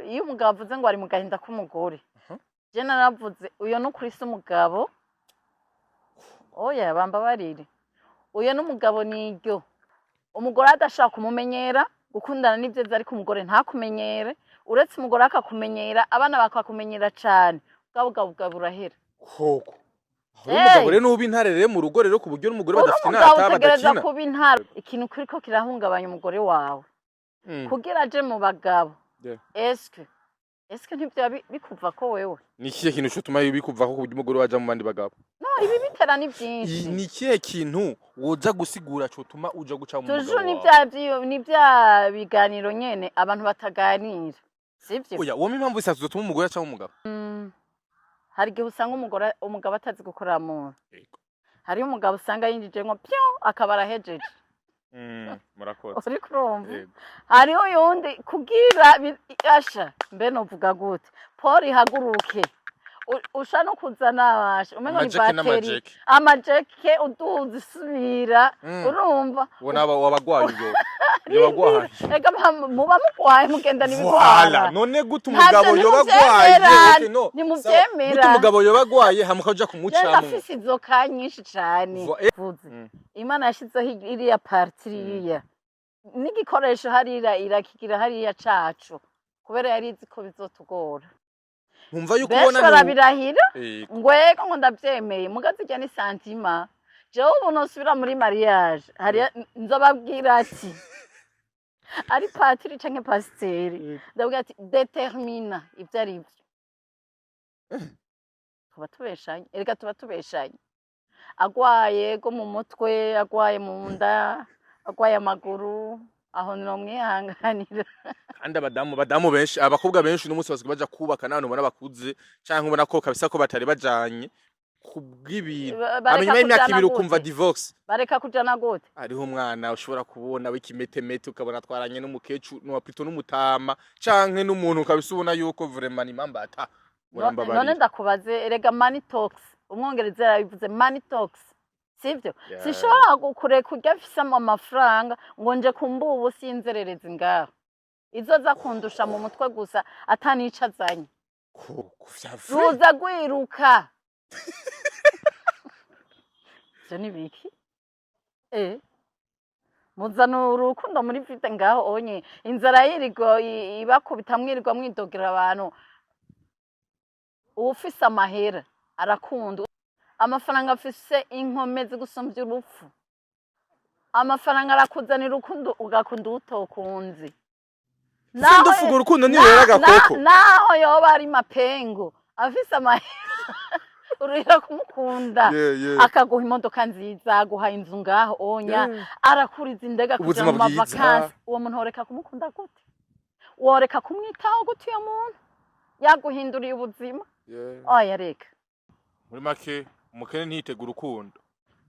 Iyo umugabo avuze ngo ari mu gahinda k'umugore, je naravuze, uyo n'ukuri si umugabo. Oya, bambabarire, uyo n'umugabo niryo umugore adashaka kumumenyera. Gukundana ni vyiza, ariko umugore ntakumenyere. Uretse umugore akakumenyera, abana bakakumenyera cane, bwa bugabo bwawe burahera. Koko aho Hey! umugabo rero nuba intare rero mu rugo rero, ku buryo n'umugore Uri badafite umugabo inata utegereza badakina. kuba intare. Ikintu kiriko kirahungabanya umugore wawe kugira aje mu bagabo, eske ntivyoba bikuva ko wewe? Ni ikihe kintu cotuma bikuvako ku buryo umugore waja mu bandi bagabo? No, ibi bitera ni vyinshi. Ni ikihe kintu woza gusigura cotuma uja guca mu mugabo Toujours ni wawe? ni vya biganiro nyene abantu bataganira, sivyo? Oya, uwo impamvu isatu zotuma umugore aca mu mugabo. Hari igihe usanga umugore, umugabo atazi gukora mu hariho umugabo usanga yinjijemwo pyo, akaba arahejeje. Murakoze. Uriko urumva? Yego. Hariho uyundi kugira asha mbe novuga gute, Paul, ihaguruke. Usha no kuzana abasha umengo ni Amajeke bateri. N'amajeke. Amajeke uduza isubira. Urumva? Ubona wabagwaye uyo yobagwaye. Ega muba mugwaye, mugendana Voilà, ibigwara. none gute Ntabyo umugabo yoba agwaye? ntimuvyemera, Okay, no. ntimuvyemera. Gute umugabo yoba agwaye hama ukaja Je kumucamwo? ndafise izo ka nyinshi cane. Vuze. Imana yashizeho iriya partie, iriya n'igikoresho hariya, irakigira hariya cacu kubera yari izi ko bizotugora. Nkumva yuko Benshi ubona barabirahira ngwego ngo ndavyemeye, muga zirya ni sentiment. Jewe ubu nosubira muri mariage, hariya nzobabwira ati ari patiri canke pasiteri, ndabwira ati détermina ivyo ari vyo. Tuba tubeshanye, erega tuba tubeshanye. Agwaye go mu mutwe, agwaye mu nda, agwaye amaguru, aho nomwihanganira. Kandi abadamu benshi, abakobwa benshi uno munsi basigaye baja kubaka n'abantu ubona bakuze, canke ubona ko kabisa ko batari bajanye kubw'ibintu. Bareka Hanyuma y'imyaka kujana 2 ukumva gute? divorce. Bareka kujana gute? Hariho umwana ushobora kubona w'ikimetemete, ukabona atwaranye n'umukecuru n'uwa plutôt n'umutama, canke n'umuntu kabisa ubona yuko vraiment ni mambata. None Murambabarira. ndakubaze, erega money talks, umwongereza yarabivuze, money talks, sivyo? Yeah. Sinshobora kureka urya afise amafaranga ngo nje kumbubu sinzererezi ngaho izoza kundusha mu mutwe gusa, atanico azanye. Koko vya vrai. Ruza rwiruka, ivyo ni biki? Muzana urukundo muri vide ngaho onye, inzara yirigo ibakubita, mwirirwa mwidogera abantu. Uwufise amahera arakunda. Amafaranga afise inkomezi gusumvya urupfu. Amafaranga arakuzanira urukundo, ugakunda uwutokunze. Sindufuga urukundo nirera gakoko. Naho yoba ari mapengo, afise amahera uruhira kumukunda. Akaguha imodoka nziza, aguha inzu ngaho onya, arakuriza indege kuja Ubuzima mu bwiza. ma vacances. Uwo muntu woreka kumukunda gute? Woreka kumwitaho gute? Uyo muntu yaguhinduriye ubuzima. Oya, reka. Muri make, umukene ntiyitega urukundo.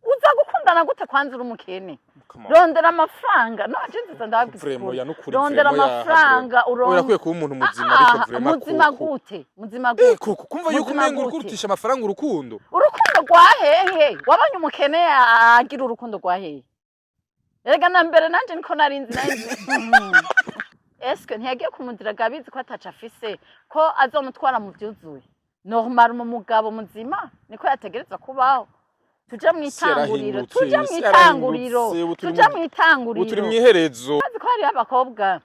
Uza gukundana gute kwanza uri umukene? Come on. Rondera amafaranga. No je nziza ndababwiza Vraiment, ukuri. ya nukuri. Rondera Vraiment, ya amafaranga uronke. Urakwiye kuba umuntu muzima, ariko Ah, vraiment muzima koko. gute? Muzima gute? Koko kumva yuko Muzima umenga uriko gute? urutisha amafaranga urukundo. Urukundo rwa hehe? Wabonye umukene agira urukundo rwa hehe? Erega na mbere nanje niko narinzi nanje. Eske ntiyagiye kumudiraga abizi ko ataco afise, ko azomutwara mu vyuzuye? Normal, mu mugabo muzima niko yategereza kubaho. Tuje mu Isi itanguriro. yarahindutse, Tuje mu isi itanguriro. yarahindutse, ubu turi Tuje mu ubu turi itanguriro. mw'iherezo. Azi ko hariho abakobwa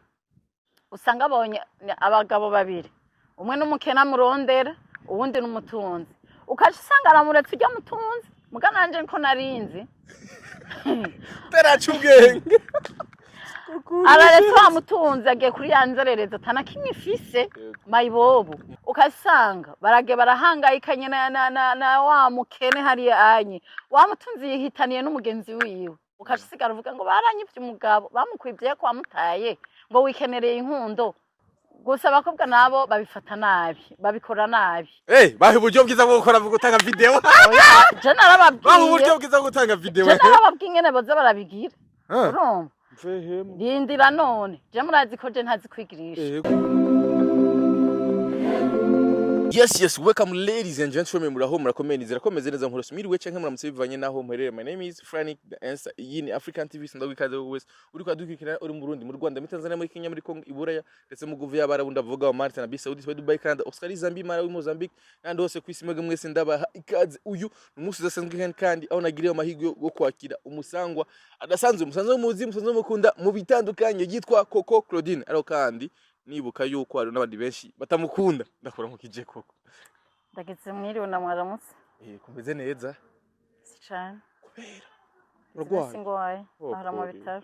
usanga abonye abagabo babiri, umwe n'umukene amurondera, uwundi n'umutunzi, ukaca usanga aramuretse ujya mutunzi. Muga nanje niko narinzi. Teraca ubwenge. Araretse wa mutunzi, agiye kuri ya nzererezi atana kimwe ifise, mayibobo. Ukasanga baragiye barahangayikanye na wa mukene hariya anye, wa mutunzi yihitaniye n'umugenzi wiwe. Ukaca usigara uvuga ngo baranyivye umugabo, bamukwivye ko wamutaye, ngo wikenereye inkundo gusa. Abakobwa nabo babifata nabi, babikora nabi. Eh, bahe uburyo bwiza bwo gukora, bwo gutanga video. Oya, je Bahe narababwiye. uburyo bwiza bwo gutanga video. Je narababwiye ingene boza barabigira. Ah. Urumva? Mvehemu. Rindira none, je murazi ko je ntazi kwigirisha. Yego. Yes, welcome ladies and gentlemen, muraho, murakomeye, nizera ko meze neza, nkurose mwiriwe canke muramutse bivanye naho muherereye. My name is Frank the Answer. Iyi ni African TV, sindagwa ikaze wese uri kwadukurikirana, uri mu Burundi, mu Rwanda, muri Tanzania, muri Kenya, muri Congo, i Buraya, ndetse mu guvu y'Abarabu, ndavuga wa Malta na Arabie Saoudite, Dubai, Canada, Australia, Zambia, Malawi, Mozambique n'ahandi hose ku isi, mwebwe mwese ndabaha ikaze. Uyu ni umunsi udasanzwe kandi aho nagiriye amahirwe yo kwakira umusangwa adasanzwe, musanzwe muzi, musanzwe mukunda mu bitandukanye, yitwa Koko Claudine. Ariko kandi nibuka yuko hari n'abandi benshi batamukunda. Ndakora nk'ukije Koko. Ndageze, mwiriwe na mwaramutse. Eh, kumeze neza? Si cane. Kubera uragwaye? Singwaye. Oh, ahora mu pole. bitaro.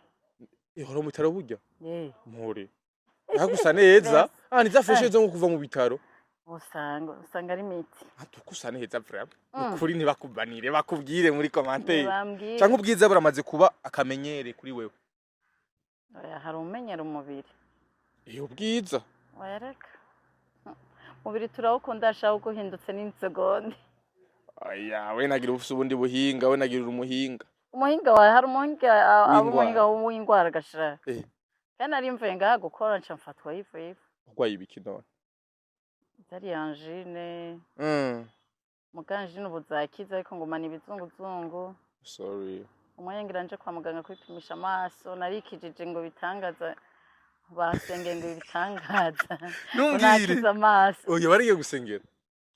Eh, hora mu bitaro burya? Eh. Mpore nagusa neza. Yes. Ah, ni za fraîcheur zo kuva mu bitaro. Usanga ari imiti. Atukusa neza vraiment. Ukuri ntibakubanire, bakubwire muri commentaire. Ntibambwire. Cyangwa ubwiza buramaze kuba akamenyere kuri wewe? Oya, hari umenyera umubiri. Eh, ubwiza. Oya, reka, umubiri turawukunda, ashaka guhindutse n'insegonde. Aya, we nagira ufise ubundi buhinga, we nagira umuhinga. Umuhinga wawe, hari umuhinga aba W'ingwara. Umuhinga w'ingwara gashira. Kandi nari mvuye ngaha gukora, nca mfatwa yivu yivu. Urwaye ibiki none? Zari angine. Muga angine ubu zakize, ariko ngumana ibizunguzungu. Sorry. Umwanya ngira nje kwa muganga kwipimisha amaso, narikijije ngo bitangaza, basengeye ngo ibitangaza, ngo Ntumbwire. nakize amaso. Oya, barigiye gusengera,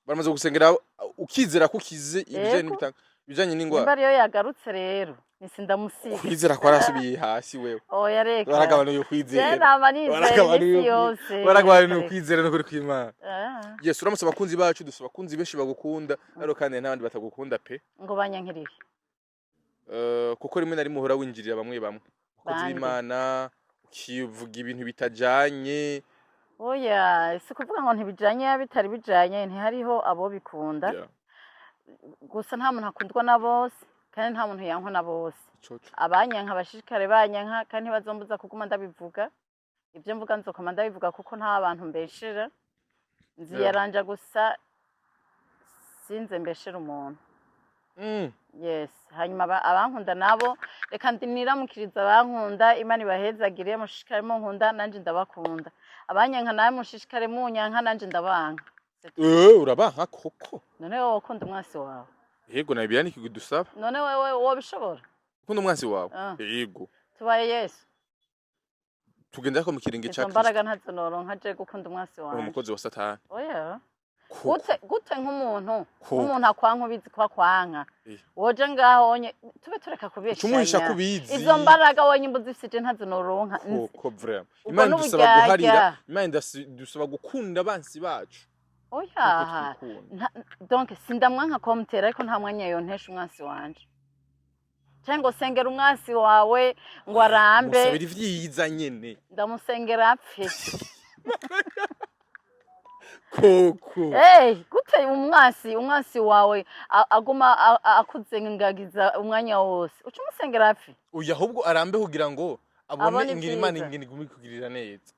baramaze gusengera ukizera ko ukize ibijanye Yego. ibijanye Nimba n'ingwara. ariyo yagarutse rero, nisi ndamusiga. Kwizera kwarasubiye hasi wewe. Oya, reka. Waragabanuye Je ukwizera. nama nizera Waragabanuye iminsi yose. waragabanuye Reka. ukwizera n'ukuri kw'Imana. Ah, Yes, uramutse abakunzi bacu, dusaba abakunzi benshi bagukunda, ariko kandi hari n'abandi batagukunda pe. Ngo banyankiriye? Kuko rimwe na rimwe uhora winjirira bamwe bamwe abakozi Bande? b'Imana, ukivuga ibintu bitajanye. Oya, si kuvuga ngo ntibijanye, bitari bijanye, ntihariho abo bikunda. Gusa nta muntu akundwa na bose, kandi nta muntu yankwa na bose. Icoco. Abanyanka bashishikare banyanka, kandi ntibazombuza kuguma ndabivuga. Ibyo mvuga nzokoma ndabivuga, kuko nta bantu mbeshera, nziyaranja gusa sinze mbeshera umuntu. Yes, hanyuma abankunda nabo, reka niramukiriza abankunda, Imana ibahezagire, mushishikare munkunda, nanje ndabakunda. Abanyanka nawe mushishikare munyanka, nanje ndabanka. Eh, urabanka koko? None wowe ukunda umwasi wawe? Yego, na Bibiliya niki dusaba. None wewe wobishobora? Ukunda umwansi wawe? Ah. Yego. Tubaye Yesu? Tugendera ko mu kirenge ca Izo Kristo. mbaraga ntazo noronka je gukunda umwasi Uri wanje. umukozi wa Satani. Oya. Koko. Gute nk'umuntu Koko. nk'umuntu akwanka, ubizi ko akwanka, woje ngaho onye tube tureka Ucumuhisha kubeshanya? kubizi. Izo mbaraga wonye imbuzi zifise, je ntazo noronka. Koko vraiment. Ubwo Imana idusaba n'uburyarya. guharira, Imana idusaba gukunda abansi bacu Oya. nkuko twikunda. Donc sindamwanka komutera, ariko nta mwanya yontesha umwansi wanje, canke ngo sengera umwansi wawe ngo arambe. Musabira ivyiza nyene. Ndamusengera apfe. Koko. Hey, gute umwansi wawe aguma akuzengagiza umwanya wose, uca umusengera apfe? Uyu ahubwo arambe kugira ngo abone Abone ingene Imana ivyiza. ingene iguma ikugirira neza.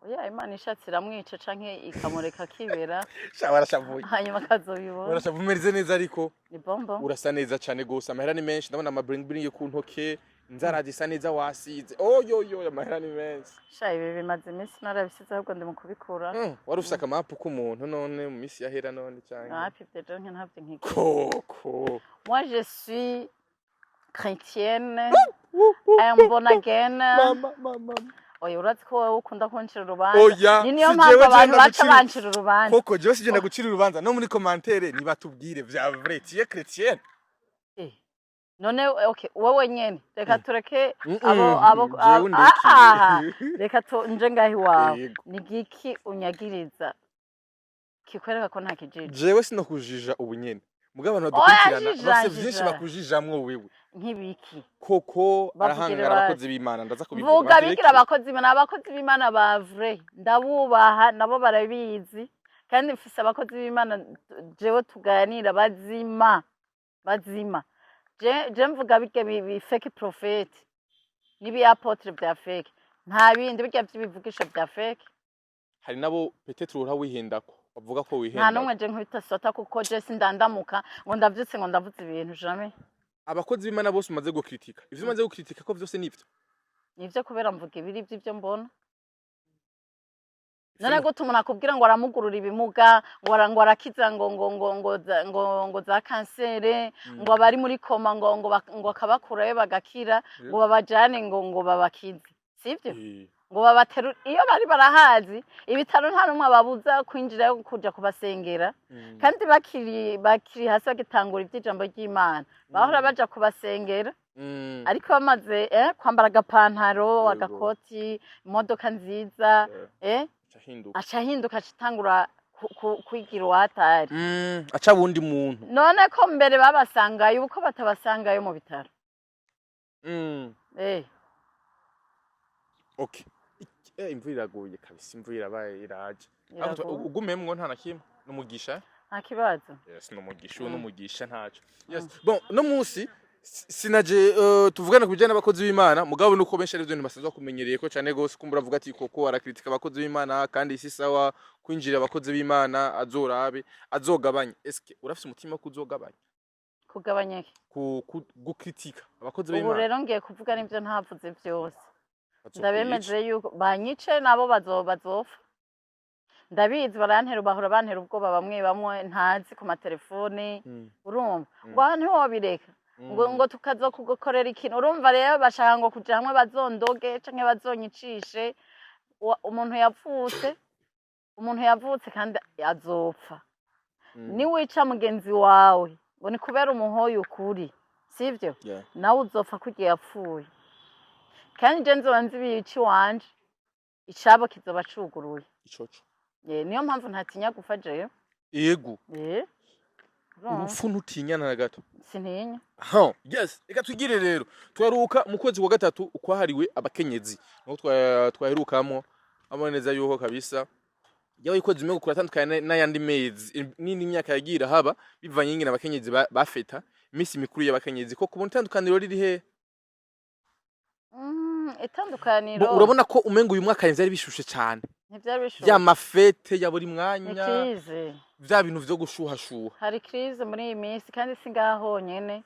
Oya, Imana ishatse iramwica canke ikamureka akibera. Sha, barashavuye. Hanyuma akazobibona. Barashavuye, umeze neza ariko? Ni bombo. Urasa neza cane gose, amahera ni menshi, ndabona ama bling bling ku ntoke, inzara zisa neza wasize, oyoyo, amahera ni menshi. Sha, ibi bimaze iminsi narabisize, ahubwo ndi mu kubikura. Wari ufise akamapu k'umuntu none mu minsi yahera none canke? Hapi ivyo je ntavyo nkigira. Koko. Moi je suis chrétienne, un born again. Mama, mama. Oya, urazi ko wowe ukunda kuncira urubanza. Oya, Ni niyo si mpamvu jewe abantu je baca ndagucira- bancira urubanza. Koko, jewe sije ndagucira urubanza. No muri commentaire nibatubwire vya vrai, tu es chrétienne? Eh, none okay, wowe nyene, reka tureke abo Jewe ndeke. Ah, reka tu nje ngaho iwawe. Yego. Ni giki unyagiriza kikwereka ko nta kijiji? Jewe sinokujija ubu nyene, mugabo abantu Oya, badukurikirana jija, bafise jija. vyinshi bakujijamwo wewe. Nk'ibiki? Koko Bavugire arahangara basi. abakozi b'Imana, ndaza kubivuga. Vuga. Bandireke. Bigira abakozi b'Imana, abakozi b'Imana ba vrai ndabubaha, nabo barabizi, kandi mfise abakozi b'Imana jewe tuganira bazima bazima. Je mvuga birya bi fake prophet n'ibi apôtre vya fake, nta bindi, birya vy'ibivugisho vya fake. Hari nabo peut-être uhora wihendako, bavuga ko Nta wihenda. n'umwe je nkubita sota, kuko je sindandamuka ngo ndavyutse ngo ndavuze ibintu, jamais. Abakozi b'Imana bose umaze gukritika, ivyo umaze gukritika ko vyose nivyo? Nivyo, kubera mvuga ibiri vy'ivyo mbona. None gute umuntu akubwira ngo aramugurura ibimuga, ngo arakiza ngo za kansere, ngo abari muri coma ngo akabakurayo bagakira, ngo babajane, ngo babakize, sivyo? Ngo babaterure iyo bari barahazi ibitaro, nta n'umwe ababuza kwinjirayo kuja kubasengera. Kandi bakiri hasi, bagitangura ivy'ijambo ry'Imana, bahora baja kubasengera. Ariko bamaze kwambara agapantaro, agakoti, imodoka nziza, Aca ahinduka. Aca ahinduka, aca atangura kwigira uwatari. Aca wundi muntu. None ko mbere babasangayo, ubu ko batabasangayo mu bitaro? Okay. Imvura iraguye kabisa, imvura irabaye, iraje. Ariko Iraguye. Ugumemwo nta na kimwe, n'umugisha. Nta kibazo. Yes, n'umugisha, uwo n'umugisha, ntaco. Yes, bon, no munsi sinaje tuvugane ku bijanye n'abakozi b'Imana, mugabo nuko benshi ari ibintu basanzwe bakumenyereye ko cane gose, kumbura avuga ati koko arakritika abakozi b'Imana, kandi si sawa kwinjira abakozi b'Imana, azorabe azogabanya. Eske urafise umutima wo kuzogabanya? Kugabanya iki? Gukritika abakozi Ubu b'Imana. rero ngiye kuvuga n'ivyo ntavuze vyose. Bazokwica. Ndabemeze yuko banyice, nabo bazopfa, ndabizi. Barantera, bahora bantera ubwoba bamwe bamwe ntazi ku matelefone. Urumva, ngo aha ntiwobireka, ngo tukaza kugukorera ikintu. Urumva rero bashaka ngo kuja hamwe bazondoge canke bazonyicishe. Umuntu yapfutse, umuntu yavutse kandi azopfa. Niwica mugenzi wawe ngo ni kubera umuhoye ukuri, sivyo? Nawe uzopfa kugiye yapfuye. Kandi je nzoba nzi ibica iwanje, icabo kizoba cuguruye. Icoco. Niyo mpamvu ntatinya gupfa jewe. Yego. Urumva? Urupfu ntutinyana na gato? Sintinya. Ha, yes, reka twigire rero. Twaruka mu kwezi kwa gatatu kwahariwe abakenyezi. Niho twaherukamo abona neza yuko kabisa yabaye ukwezi umwe kuratandukanye n'ayandi mezi n'indi myaka yagiye irahaba, bivanye n'ingene abakenyezi bafeta iminsi mikuru y'abakenyezi. Ko kubona itandukaniro riri he? Itandukaniro. Bo, urabona ko umengo uyu mwaka vyari bishushe cane. Ntivyari bishushe. Ya ma fêtes ya buri Ni mwanya. crise. Vya bintu vyo gushuhashuha. Hari crise muri iyi minsi, kandi si ngaha honyene.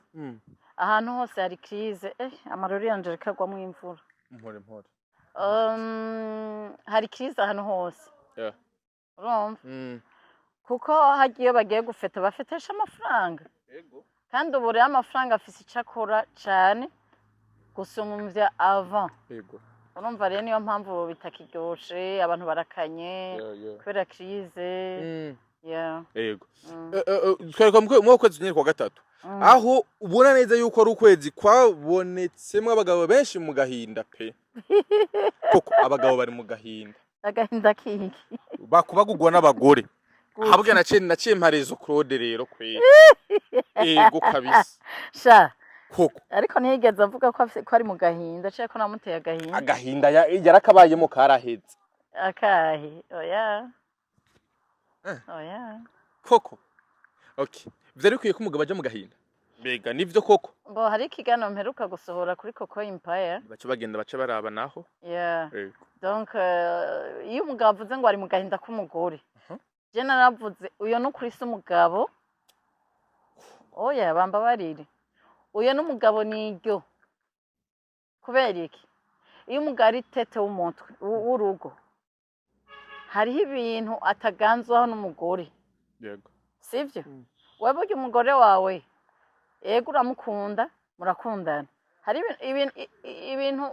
Ahantu hose hari crise. Amarori yanje ariko agwamwo imvura. Mpore mpore. Hari crise ahantu hose. Urumva? Kuko hagiye iyo bagiye gufeta, bafetesha amafaranga. Kandi ubu rero amafaranga afise ico akora cane gusumvya avant. Urumva rero, niyo mpamvu bitakiryoshe, abantu barakanye kubera crise. Yeah. Yego. Twereka mu kwezi nyine kwa gatatu, aho ubona neza yuko ari ukwezi kwabonetsemwo abagabo benshi mu gahinda pe. Koko abagabo bari mu gahinda. Agahinda kiki? Bakubagugwa n'abagore. Gute? Habwe naciye mparezo Claude rero kweri. Yego kabisa. Sha. Koko. Ariko ntiyigeze avuga ko ko ari mu gahinda, canke ko namuteye agahinda. Agahinda yarakabayemo, karaheze. Akahe? Oya. Oya. Koko. Okay. Vyari bikwiye ko umugabo aja mu gahinda. Mbega nivyo koko? Bo, hari ikiganiro mperuka gusohora kuri Koko Empire. Baca bagenda, baca baraba naho. Yeah. Yego. Donc iyo umugabo avuze ngo ari mu gahinda k'umugore, je naravuze, uyo n'ukuri si umugabo. Oya, bambabarire, uyo n'umugabo niryo. Kubera iki? Iyo umugabo ari tête w'umutwe w'urugo, hariho ibintu ataganzwaho n'umugore. Sivyo? Wewe burya umugore wawe, yego uramukunda, murakundana, hari ibintu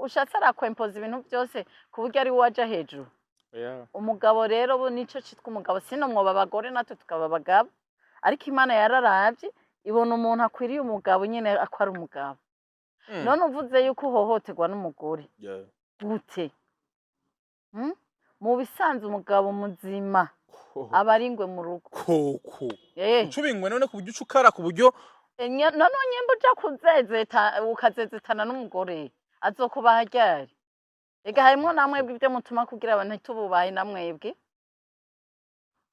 ushatse arakwempoza ibintu byose ku buryo ari we aja hejuru. Umugabo rero bo nico citwa umugabo. Sino mwoba abagore, natwe tukaba abagabo, ariko Imana yararavye ibona umuntu akwiriye umugabo nyene ako ari umugabo. None uvuze yuko uhohoterwa n'umugore, gute? Mu bisanzwe umugabo muzima aba ari ingwe mu rugo. Koko. Ucubingwe none ku buryo ucukara, ku buryo None nyimba uja kuzezeta, ukazezetana n'umugore, azokubaha ryari? Ega harimwo namwebwe ibyo mutuma kugira abantu ntitububahe. Namwebwe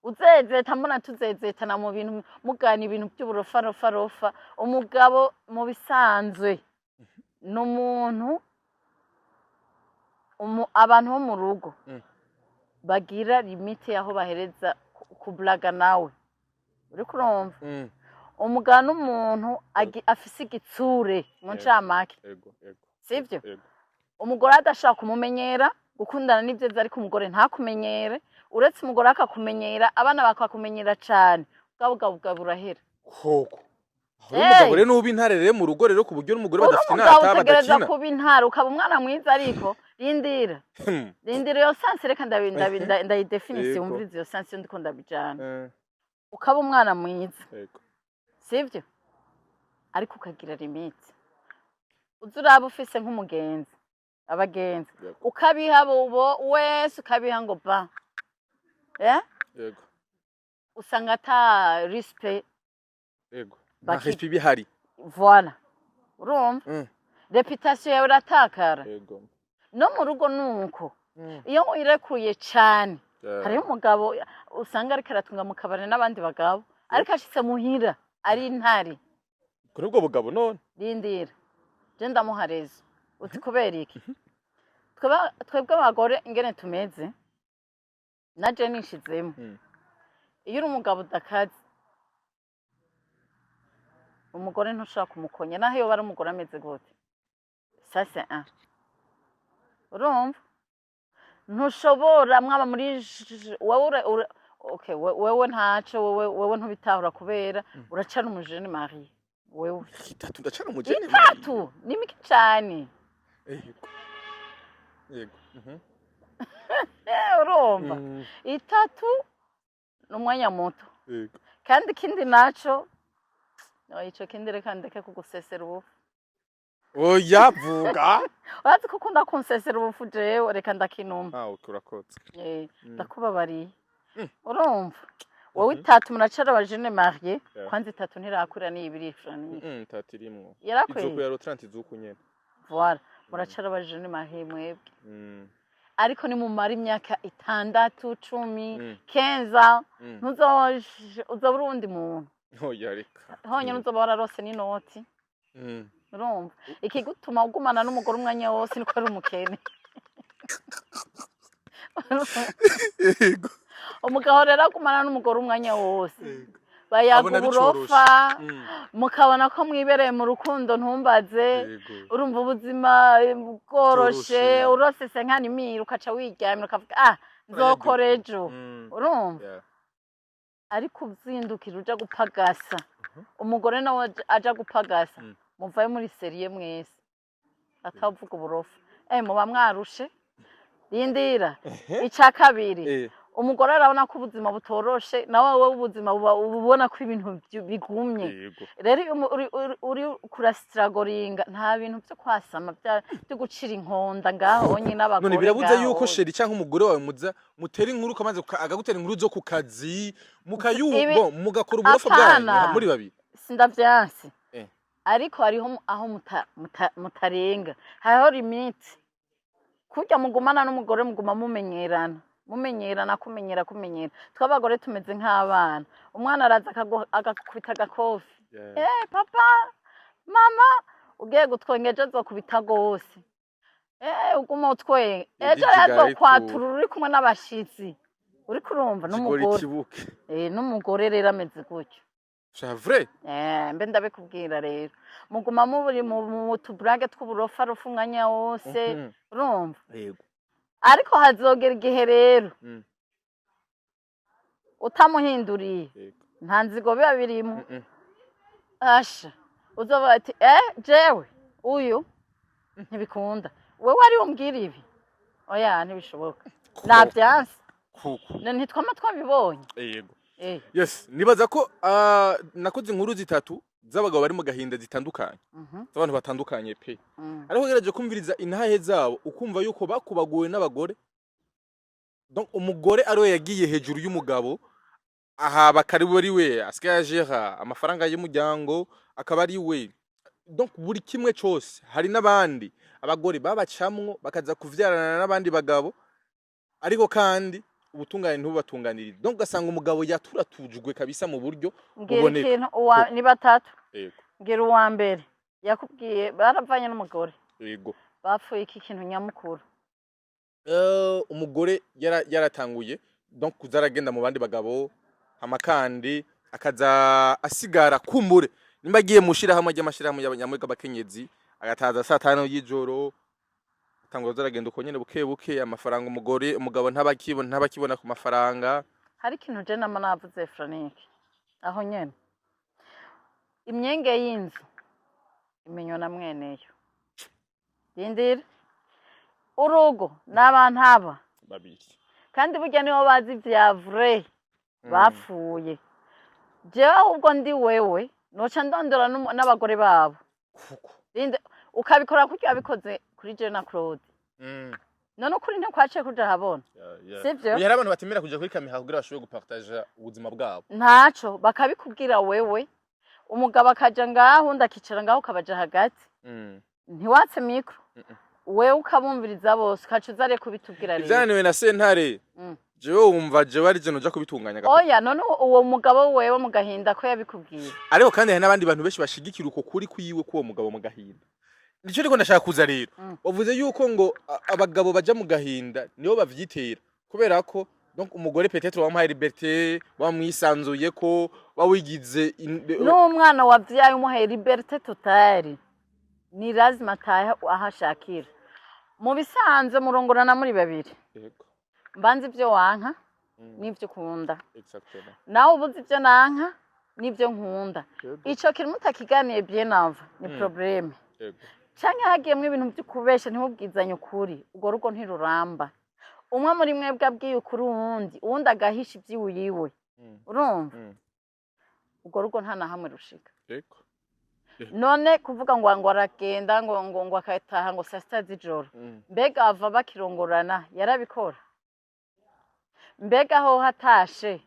uzezeta, mbona tuzezetana mu bintu, mugana ibintu by'uburofarofarofa. Umugabo mu bisanzwe ni umuntu abantu bo mu rugo bagira limite y'aho bahereza kubulaga. Nawe uriko urumva? Umugabo n'umuntu afise igitsure mu ncamake. Ego, ego. Sivyo? Ego. Umugore adashaka kumumenyera. Gukundana ni vyiza, ariko umugore ntakumenyere. Uretse umugore akakumenyera, abana bakakumenyera cane, bwa bugabo bwawe burahera. Koko aho Hey! umugabo rero nuba intare rero mu rugo rero, ku buryo n'umugore Uri badafite umugabo inata utegereza badakina. kuba intare, ukaba umwana mwiza, ariko rindira, rindira iyo sens. Reka ndayidefinise. Wumvirize iyo sens iyo ndiko ndabijana. Ukaba umwana mwiza, sivyo? Ariko ukagira limite. Uza uraba ufise nk'umugenzi, abagenzi, ukabiha bobo wese, ukabiha ngo ba usanga ata respect. Yego, nta respect bihari. Voilà, urumva, réputation yawe iratakara. No mu rugo nuko, iyo wirekuye cane, hariho umugabo usanga ariko aratunga mu kabari n'abandi bagabo, ariko ashitse muhira ari intare. Kuri ubwo bugabo none? Rindira, je ndamuha raison. Uti kubera iki? Twebwe abagore ingene tumeze, naje nishizemo, iyo uri umugabo udakaze, umugore ntushobora kumukonya, naho yoba ari umugore ameze gute. Ça c'est un. Urumva, ntushobora mwaba muri wewe okay, wewe ntaco, wewe ntubitahura kubera uracari umujene marié wewe. Itatu ndacana umugeni. Itatu ni mike cane. Yego. Urumva, itatu ni umwanya muto. Kandi ikindi naco, no, ico kindi reka ndeke kugusesera ubufu. Oya, vuga. Urazi ko ukunda kunsesera ubufu. Jewe reka ndakinuma. Ah, okay, urakoze. Ndakubabariye. Urumva, wowe itatu muracara abajene mariés. Kwanza itatu ntirakwira, ni ibiri Franike. Itatu irimwo. Yarakwiye. Izuku ya 30, izuku nyene. Voilà, muracara abajene mariés mwebwe, ariko nimumara imyaka 6, 10, 15, ntuzoba uri uwundi muntu. Oya, reka. Honyine uzoba wararose n'inoti. Urumva, ikigutuma ugumana n'umugore umwanya wose niko ari umukene. Umugabo rero agumana n'umugore umwanya wose, bayaga Abona uburofa, bicoroshe. Mukabona ko mwibereye mu rukundo, ntumbaze. Urumva ubuzima bworoshe. Bworoshe. Urose 50 mille, ukaca wiryamira, ukavuga: "Ah, nzokora ejo." Urumva, ariko uzindukira uja gupagasa, umugore nawe aja gupagasa, muvayo muri sérieux mwese, atavuga uburofa. Muba mwarushe. Rindira, ica kabiri, umugore arabona ko ubuzima butoroshe, nawe wowe ubuzima uba ubona ko ibintu bigumye. Rero iyo uri kurasitiragoringa, nta bintu byo kwasama byo gucira inkonda ngaho nyine n'abagore None birabuze ngaho. yuko chéri cyangwa umugore wawe muza mutera inkuru, ukamaze akagutera inkuru zo ku kazi, mukayumva, mugakora uburofa bwanyu Apana. muri babiri? Sindavyanse, ariko hariho aho mutarenga, hariho limite. Kurya mugumana n'umugore, muguma mumenyerana, mumenyerana, kumenyera, kumenyera. Tw'abagore tumeze nk'abana. Umwana araza agakubita agakofi: "Eh, papa, mama." Ugiye gutwenga, ejo azokubita gose. Uguma utwenga, ejo Idijiga. yazokwatura uri kumwe n'abashitsi, uriko urumva Jigori. n'umugore. Kibuke. N'umugore rero ameze gutyo. C'est vrai. Mbe ndabikubwira rero, muguma muburi mu tuburage tw'uburofa rufa umwanya wose. Urumva, ariko hazogera igihe rero utamuhinduriye, nta nzigo biba birimo. Asha, uzovuga ati: "Eh, jewe uyu ntibikunda. Wewe ari umbwira ibi, oya, ntibishoboka, navyanse." Kuko Ntitwama twabibonye. Yes, nibaza ko nakoze inkuru zitatu z'abagabo bari mu gahinda zitandukanye, z'abantu batandukanye pe, ariko ugerageje kumviriza intahe zabo, ukumva yuko bakubaguwe n'abagore. Donc umugore ariwe yagiye hejuru y'umugabo, aha bakari ari we asigaye ajera amafaranga y'umuryango, akaba ari we donc buri kimwe cose. Hari n'abandi abagore babacamwo bakaza kuvyarana n'abandi bagabo, ariko kandi ubutungane ntububatunganirize. Donc ugasanga umugabo yaturatujwe kabisa mu buryo Mbwira buboneka. ikintu uwa ni batatu. Mbwira uwa mbere yakubwiye baravanye n'umugore. Bapfuye iki kintu nyamukuru? Umugore yaratanguye donc kuza aragenda mu bandi bagabo, hama kandi akaza asigara, kumbure nimba agiye mu shirahamwe ry'amashirahamwe y'abakenyezi, agataza saa 5 y'ijoro. Atangura zaragenda uko nyene buke buke, amafaranga umugore umugabo ntabakibona ku mafaranga. Hari ikintu je nama navuze, Frank, aho nyene imyenge y'inzu imenywa na mweneyo. Rindira, urugo n'abantu aba babiri, kandi burya nibo bazi vya vrai bapfuye. Jewe ahubwo ndi wewe noca ndondora n'abagore babo. Kuko Rinde, ukabikora kurya wabikoze kuri je na Claude. None ukuri ntikwaciye kuja habona? Yeah. Sivyo? Oya, hari abantu batemera kuja kuri kamera kugira bashobore gupartager ubuzima bwabo. Ntaco bakabikubwira wewe, umugabo akaja ngaho, undi akicara ngaho, ukabaja hagati. Ntiwatse micro, wewe ukabumviriza bose, ukaca uza rero kubitubwira rero. Ivyananiwe na sentare. Jewe wumva jewe ari je noja kubitunganya gato. Oya, none uwo mugabo wewe mu gahinda ko yabikubwiye? Ariko kandi hari n'abandi bantu benshi bashigikira uko kuri kwiwe k'uwo mugabo mu gahinda. Nico riko ndashaka kuza rero. Wavuze yuko ngo abagabo baja mu gahinda nibo bavyitera, kubera ko donc umugore peut-être wamuhaye liberté, wamwisanzuye, ko wawigize N'umwana wavyaye umuhaye liberté totale, ni lazima atahe aho ashakira. Mu bisanzwe murongorana muri babiri. Mbanza ivyo wanka n'ivyo ukunda. Nawe ubuze ivyo nanka n'ivyo nkunda. Ico kintu mutakiganiye bien avant ni problème. Canke hagiyemwo ibintu vy'ukubesha, ntimubwizanye ukuri, urwo rugo ntiruramba. Umwe muri mwebwe abwiye ukuri uwundi, uwundi agahisha ivy'iwiwe, urumva, urwo rugo nta na hamwe rushika. None kuvuga ngo aragenda ngo akataha ngo saa 6 z'ijoro, mbega ava bakirongorana yarabikora? Mbega aho hatashe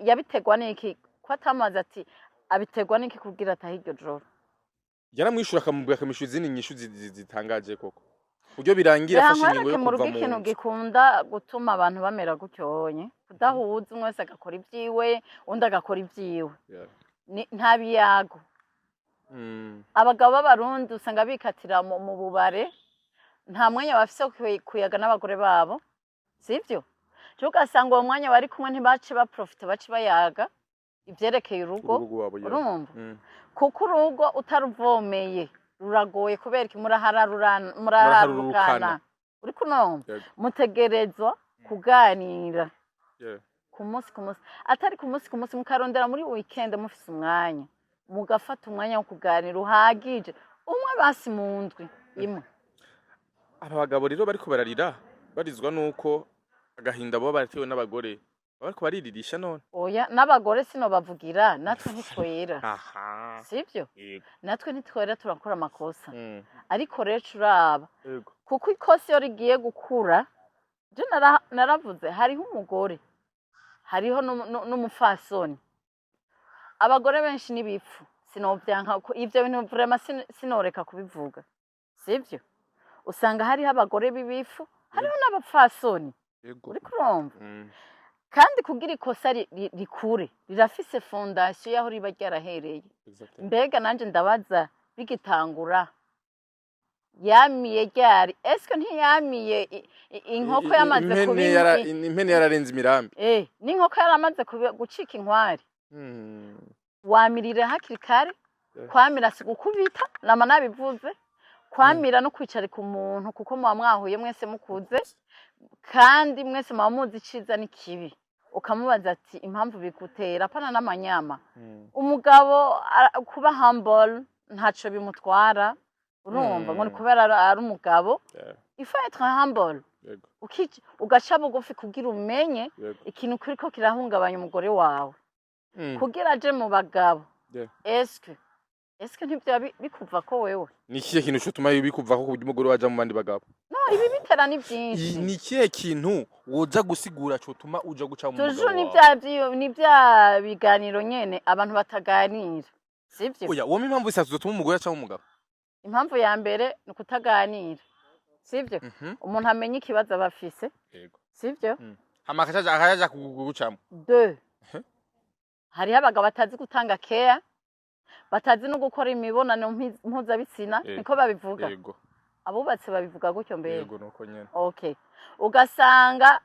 yabiterwa n'iki ko atamaze ati abiterwa n'iki kugira atahe iryo joro? Yaramwishura, akamubwira, akamwishura izindi nyishu zitangaje koko, buryo birangira Reka afashe ingingo nkwereke, yo mu kuva rugo mu ikintu nzu. gikunda gutuma abantu bamera gutyonye, kudahuza, umwe wese agakora ibyiwe, undi agakora ibyiwe. Nta biyago. Abagabo b'Abarundi usanga bikatira mu bubare, nta mwanya bafise wo kuyaga n'abagore babo, sivyo? Cyo ugasanga uwo mwanya bari kumwe ntibace baprofita, bace bayaga ivyerekeye urugo. Urugo rwabo, yeah. Urumva, kuko urugo utaruvomeye ruragoye, kubera iki? Murahararurana, muraharurukana. Uriko urumva? Yego. Mutegerezwa kuganira ku munsi ku munsi, atari ku munsi ku munsi, mukarondera muri weekend mufise umwanya, mugafata umwanya wo kuganira uhagije, umwe basi mu ndwi imwe. Aba bagabo rero bariko bararira, barizwa nuko agahinda baba baratewe n'abagore, baba bariko bariririsha none? Oya, n'abagore sinobavugira, natwe ntitwera. Sivyo? Yego. Natwe ntitwera, turakora amakosa. Ariko rero curaba, kuko ikosa iyo rigiye gukura, je naravuze hariho umugore, hariho n'umupfasoni. Abagore benshi n'ibipfu, sinovyanka ko ivyo bintu vraiment sinoreka kubivuga, sivyo? Usanga hariho abagore b'ibifu, hariho n'abapfasoni. Uriko urumva? Kandi kugira ikosa rikure rirafise fondation y'aho riba ryarahereye. Mbega nanje ndabaza, bigitangura yamiye ryari? Eske ntiyamiye inkoko yamaze kuba Impene impene yararenze imirambi. Eh, n'inkoko yaramaze gucika inkwari. Wamirira hakiri kare. Kwamira si gukubita, nama nabivuze. Kwamira no kwicarika umuntu, kuko muba mwahuye mwese mukuze, kandi mwese muba muzi iciza n'ikibi, ukamubaza ati impamvu bigutera, apana n'amanyama. Umugabo kuba humble ntaco bimutwara, urumva, ngo ni kubera ari umugabo. Il faut être humble. Ugaca bugufi kugira umenye ikintu kiriko kirahungabanya umugore wawe, kugira aje mu bagabo. Eske ntivyoba bikuva ko wewe? Ni ikihe kintu cotuma bikuvako ku buryo umugore waja mu bandi bagabo? No, ibi bitera ni vyinshi. Ni ikihe kintu woza gusigura cotuma uja guca mu mugabo Toujours ni wawe? ni vya biganiro nyene abantu bataganira, sivyo? Oya, wompa impamvu zitatu zotuma umugore aca mu mugabo. Impamvu ya mbere ni ukutaganira, sivyo? Umuntu amenya ikibazo aba afise, sivyo? Hama akajaja kugucamo. Deux, hariho abagabo batazi gutanga care, batazi no gukora imibonano mpuzabitsina. Niko babivuga? Yego. Abubatse babivuga gutyo mbere? Yego, nuko nyene. Okay, ugasanga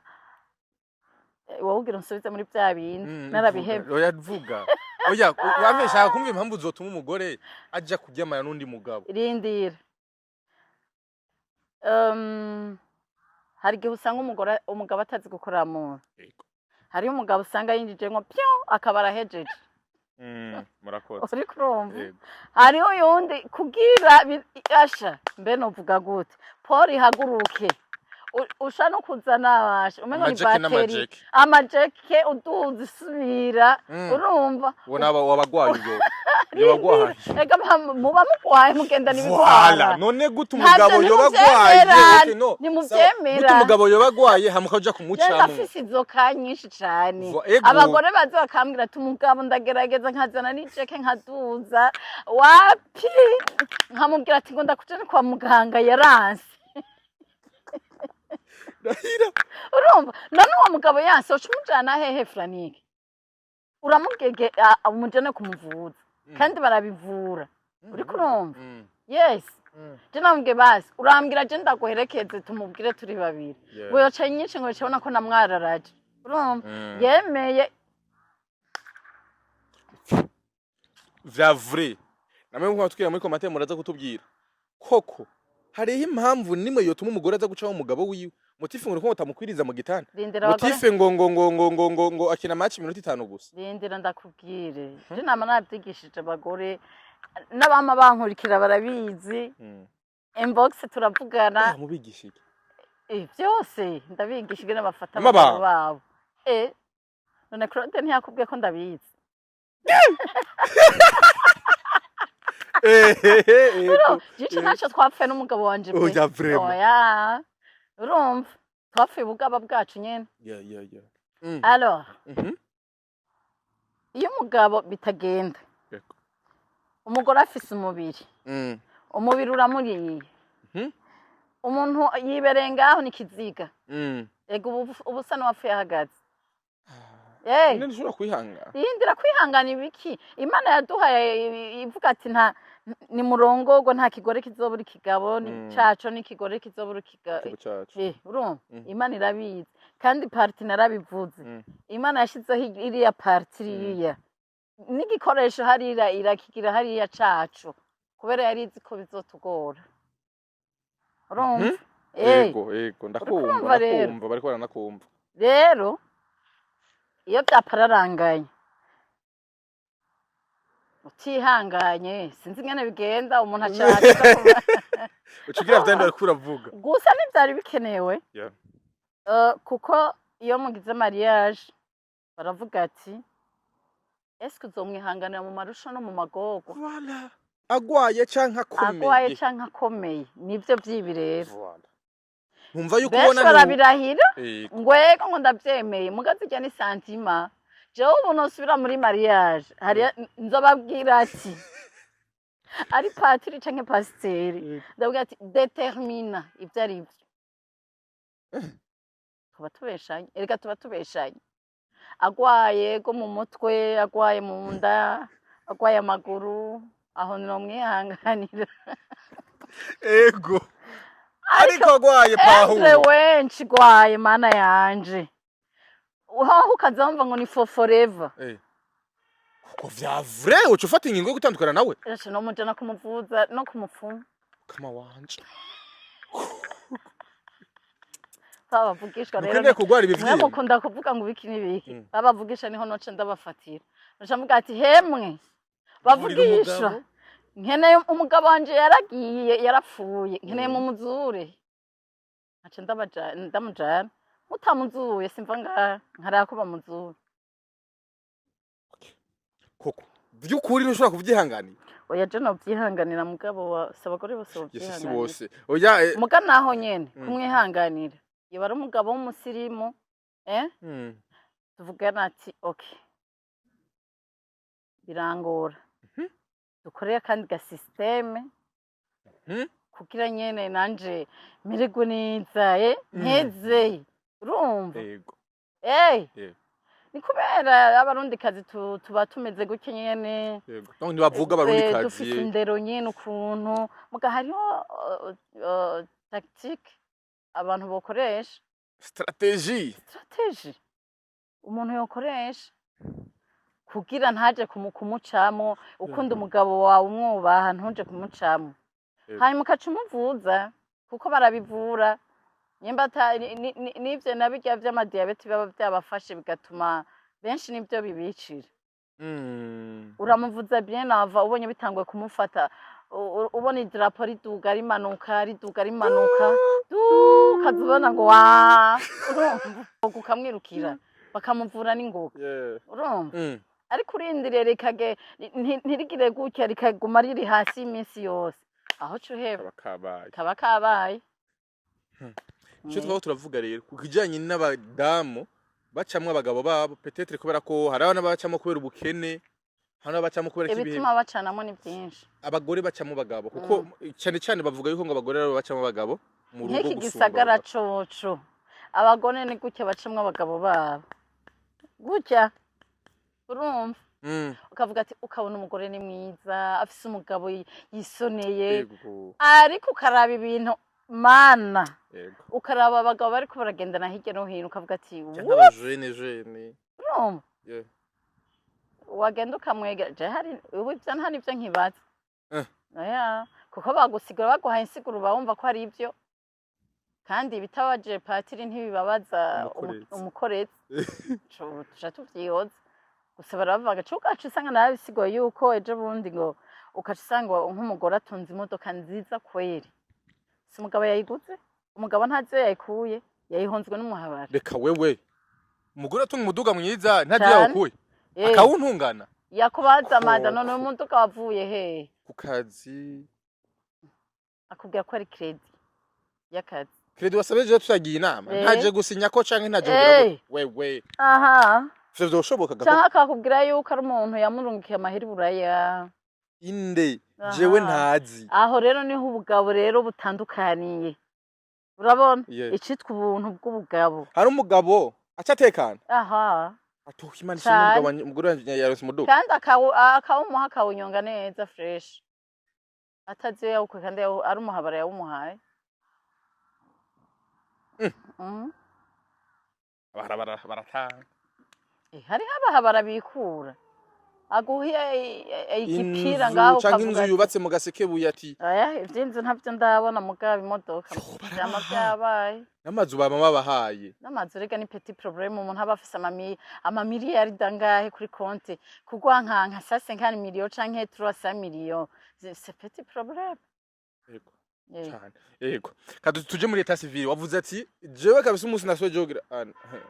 wowe ugira unsubize muri bya bindi, narabihevye. Vuga. Oya, vuga. Oya, wamve, shaka kumva impamvu zotuma umugore aja kuryamana n'undi mugabo. Rindira. Hari igihe usanga umugore, umugabo atazi gukora mu hariyo umugabo usanga yinjijemwo pyo, akaba arahejeje. Murakoze. Uri kurumva? Yego. Hariho uyundi kugira asha mbe novuga gute, Paul, ihaguruke. Usha no kuzana abasha umengo ni Amajeke bateri. N'amajeke. Amajeke uduza isubira. Urumva? Uwo naba wabagwaye, uyo yabagwaye. Ega muba mugwaye, mugendana Voilà, ibigwara. none gute Ntabyo umugabo yoba agwaye? ntimuvyemera, Okay, no. ntimuvyemera. Gute umugabo yoba agwaye hama ukaja Jewe kumucamwo? ndafise izo ka nyinshi cane. Ego. Abagore baza bakambwira ati: "Umugabo ndagerageza nkazana n'ijeke nkaduza, wapi." Nkamubwira ati: "Ngo ndakujane kwa muganga, yaranse." Rahira. Urumva none uwo mugabo yanse, uca umujana hehe, Franike? Uramugege umujane kumuvuza, kandi barabivura. Uriko urumva? Mm. Yes. Je namubwiye: "Basi urambwira, je ndaguherekeze, tumubwire turi babiri." Ngo yoca nyinshi, ngo yoca ko namwararaje. Urumva? Mm. Yemeye. Vya vrai, namwe nkuko twira muri commentaire, muraza kutubwira koko hariho impamvu nimwe yotuma umugore aza gucaho umugabo wiwe, motif ngo ko batamukwiriza mu gitanda? Rindira abagore. Motif ngo akina match iminota 5 gusa. Rindira ndakubwire. Je nama nabyigishije abagore n'abama bankurikira, barabizi. Inbox turavugana. Mubigisha iki? Byose ndabigisha ingene bafata Amabanga. abagabo babo. None Claude ntiyakubwiye ko ndabizi? Ego. Jico ntacyo twapfuye n'umugabo wanje pe. Oya, vraiment. Oya, urumva twapfuye ubugaba bwacu nyene. Yeah. Alors, iyo umugabo bitagenda, umugore afise umubiri, umubiri uramuriye, umuntu yibereye ngaho ni kiziga. Ego, ubu usa n'uwapfuye ahagaze. None ntushobora kwihangana? Yindira, kwihangana ibiki? Imana yaduhaye ivuga ati: "Nta ni murongorwa, nta kigore kizobura ikigabo ni caco, n'ikigore kizobura ikigabo." Ikigo cacu. Urumva? Mm. Imana irabizi, kandi partie narabivuze. Imana yashizeho iriya partie, iriya n'igikoresho hariya, irakigira hariya cacu kubera yari izi ko bizotugora. Urumva? Ego, ndakumva. Urikumva rero? Ndakumva, bariko baranakumva. Rero iyo byapararanganye utihanganye, sinzi ingene bigenda, umuntu acaza. Ucugira vyandi bariko uravuga. Gusa ntivyari bikenewe. Kuko iyo mugize mariage baravuga ati: "Eske uzomwihanganira mu marusha no mu magorwa?" Voilà. Agwaye canke akomeye. Agwaye canke akomeye, nivyo vyibi rero. Voilà. Nkumva yuko Benshi ubona barabirahira ngwego ngo ndavyemeye, muga zirya ni sentiment. Jewe ubu nosubira muri mariage, hari nzobabwira ati ari patiri canke pasiteri, ndabwira ati: "Détermina ivyo ari vyo." Tuba tubeshanye, erega tuba tubeshanye. Agwaye go mu mutwe, agwaye mu nda, agwaye amaguru, aho nomwihanganira. Ego. Ariko agwaye Ese Pawulo. Wenshi gwaye, mana yanje, uhaho ukazamva ngo ni for forever. Kuko vya vrai uca ufata ingingo yo gutandukana nawe. Ese nomujana kumuvuza no kumupfumu. Kama wanje. Babavugishwa rero. Ntukeneye kugwara Mwe ibivyimba. mukunda kuvuga ngo ibiki n'ibiki. Babavugisha niho noce ndabafatira, noca mvuga ati: "Hemwe bavugishwa, Umugabo. nkeneye umugabo wanje, yaragiye, yarapfuye, nkeneye mumuzure." Nkaca ndamujana. Mutamuzuye simva ngaha, nkaraba ko bamuzura. Koko vy'ukuri ntushobora kuvyihanganira? Oya, je novyihanganira, mugabo wa si abagore bose Yes, si bovyihanganira. bose. Oya. Muga naho nyene kumwihanganira, yoba ari umugabo w'umusirimu, eh? Tuvugana ati: "Okay, birangora, dukorere akandi ga système kugira nyene nanje mererwe neza, nkeze." Urumva? Ego. Ni kubera abarundikazi tuba tumeze gutya nyene. Yego. Donc ntibavuga abarundi Dufise kazi. indero nyene ukuntu, muga hariho tactique abantu bokoresha. Stratégie. Stratégie umuntu yokoresha kugira ntaje kumucamo. Ukunda umugabo wawe, umwubaha, ntuje kumucamo. Hanyuma ukaca umuvuza. Kuko barabivura. Nyimba n'ivyo na birya vy'amadiyabete biba vyabafashe, bigatuma benshi nivyo bibicira. Uramuvuza bien avant, ubonye bitanguye kumufata, ubona idarapo riduga rimanuka, riduga rimanuka, ukaza ubona ngo wa, urumva, ukamwirukira bakamuvura n'ingoga. Urumva? Ariko urindiriye rikage ntirigire gutya, rikaguma riri hasi iminsi yose, aho ca uheba. Kaba kabaye. Kaba kabaye. Icyo twaba turavuga rero ku kijanye n'abadamu bacamwo abagabo babo, peut-être kubera ko hari abana bacamo kubera ubukene, hari n'abacamo kubera ko ibihe. Ibituma bacanamo ni byinshi. Abagore bacamo abagabo, kuko cyane cyane bavuga yuko ngo abagore aribo bacamo abagabo mu rugo Nk'iki gusumba gisagara abagabo. Coco, abagore ni gutya bacamwo abagabo babo gutya, urumva? Ukavuga ati, ukabona umugore ni mwiza, afise umugabo yisoneye, ariko ukaraba ibintu, mana, ukaraba abagabo bariko baragendana hirya no hino, ukavuga ati: Canke "Wuuu!" abajene jene. Urumva? Wagenda ukamwegera, je hari ubu ivyo nta nivyo nkibaza. Oya, kuko bagusigura, baguhaye insiguro, uba wumva ko ari ivyo, kandi ibitabaje patiri ntibibabaza Umukorezi. Umukorezi. Tuca tuvyihoza gusa. Barabavuga co ugaca usanga narabisigoye yuko ejo bundi ngo ugaca usanga nk'umugore atunze imodoka nziza kweri, si umugabo yayiguze, umugabo ntazi iyo yayikuye, yayihonzwe n'umuhabara. Reka wewe, umugore atunga umuduga mwiza ntazi Cane. yawukuye, akawuntungana. Yakubaza mada: Koko. "None umuduga wavuye hehe?" Ku kazi. Akubwira ko ari crédit y'akazi. Crédit wasabe je tutagiye inama, ntaje gusinya ko canke ntaje kugira ngo wewe ivyo vyoshoboka Canke gako? akakubwira yuko ari umuntu yamurungikiye amahera i Buraya. Inde? Jewe ntazi. Aho rero niho ubugabo rero butandukaniye, urabona? Icitwa ubuntu bw'ubugabo. Hari umugabo aca atekana, atoha Imana ishimwe. Cane. Umugabo umugore wanje yaronse umuduga. Kandi akawumuha, akawunyonga neza fresh, atazi iyo yawukuye, kandi ari umuhabara yawumuhaye. Baratanga. Hariho abahabara bikura, aguhe igipira Inzu ngaho, canke ukavuga inzu ati, yubatse mu Gasekebuye, ati: "Oya, ivy'inzu ntavyo ndabona, mugabo imodoka Yo, vyama barabaha. vyabaye." N'amazu bama babahaye. N'amazu rega ni petit problème. Umuntu aba afise amamiliyaridi angahe kuri konti, kugwa nka 50 millions canke 300 millions, c'est petit problème. Cane, yego. Kadu tuje muri état civil. Wavuze ati: "Jewe kabisa umunsi nasoje kugira." Ah,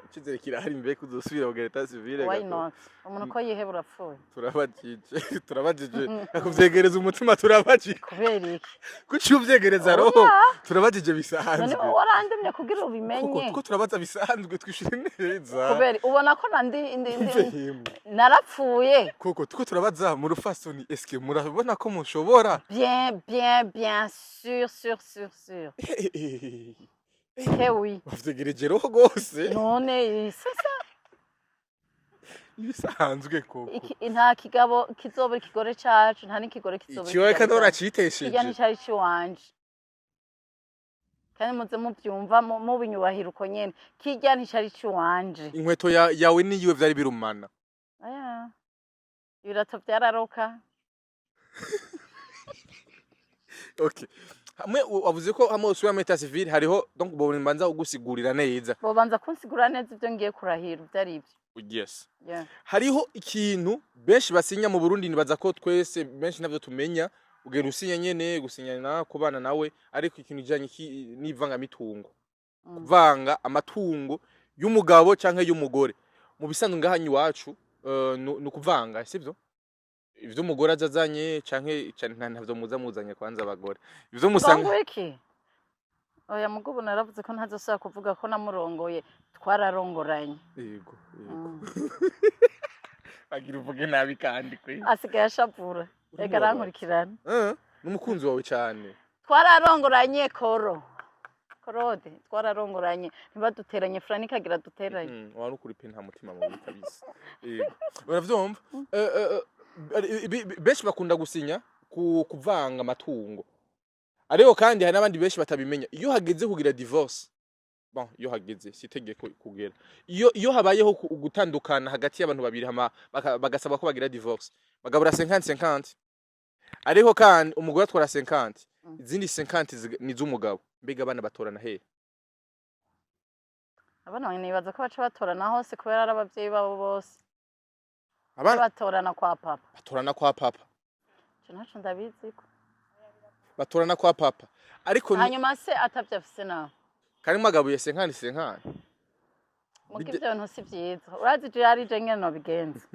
icizere kirahari mbere kuzosubira kugira état civil? Why Gato. not? Umuntu ko yihebura apfuye. Turabajije, turabajije, akuvyegereza umutima, turabajije. Kubera iki? Kuki uvyegereza roho? Oya. Turabajije None bisanzwe. wowe warandemye kugira Koko ubimenye. Tuko turabaza bisanzwe, twishure neza. Kubera ubona ko nandi Mve himwe. narapfuye. Koko tuko turabaza mu rufasoni, eske murabona ko mushobora? Bien, bien, bien sûr, sûr, sûr, sûr que oui. Bavyegereje roho gose. None c'est ça. Ibisanzwe koko. Nta kigabo kizobura ikigore cacu, nta n'ikigore kizobura Ikiwawe ikigabo kandi cacu. waracitesheje. Kirya nticari ciwanje, kandi muze muvyumva, mubinyubahira uko nyene, kirya nticari ciwanje. Inkweto yawe niyiwe vyari birumana. Aya, ibirato vyararoka. Okay, hamwe wavuze ko hamwe usubira muri état civil hariho, donc bo mbanza ugusigurira neza. Bobanza kunsigurira neza ivyo ngiye kurahira ivyo ari vyo. Hariho ikintu benshi basinya mu Burundi, nibaza ko twese benshi navyo tumenya, ugenda usinya nyene gusinyana kubana nawe, ariko ikintu kijanye n'ivangamitungo, kuvanga amatungo y'umugabo canke y'umugore, mu bisanzwe ngaha iwacu ni ukuvanga, sivyo? Ivyo umugore aza azanye canke ntavyo muza muzanye, kwanza abagore ivyo musanga. Ngo iki? Oya, mugubu naravuze ko ntazosubira kuvuga ko namurongoye, twararongoranye. Yego. Bagira uvuge nabi kandi kwe. Asigaye ashavura reka. Uramubabaza. Arankurikirana. N'umukunzi wawe cyane. Twararongoranye, koro korode, twararongoranye, ntibaduteranye. Frank agira duteranye. Wa nukuri pe, nta mutima mubi kabisa. Yego, uravyumva. Benshi bakunda gusinya kuvanga amatungo, ariko kandi hari n'abandi benshi batabimenya. Iyo hageze kugira divorce, bon, iyo hageze, si itegeko kugera, iyo habayeho gutandukana hagati y'abantu babiri, hama bagasaba ko bagira divorce, bagabura 50-50, ariko kandi umugore atwara 50, izindi 50 ni iz'umugabo. Mbega abana batorana he? Abana nibaza ko baca batorana hose, kubera ari abavyeyi babo bose. Abana Batorana kwa papa. Batorana kwa papa. Ico naco ndabiziko. Batorana kwa papa, ariko Hanyuma se atavyo afise nawe? Karimo agabuye cinquante cinquante. Muga ivyo bintu si vyiza. Urazi je ari je ngene nobigenza?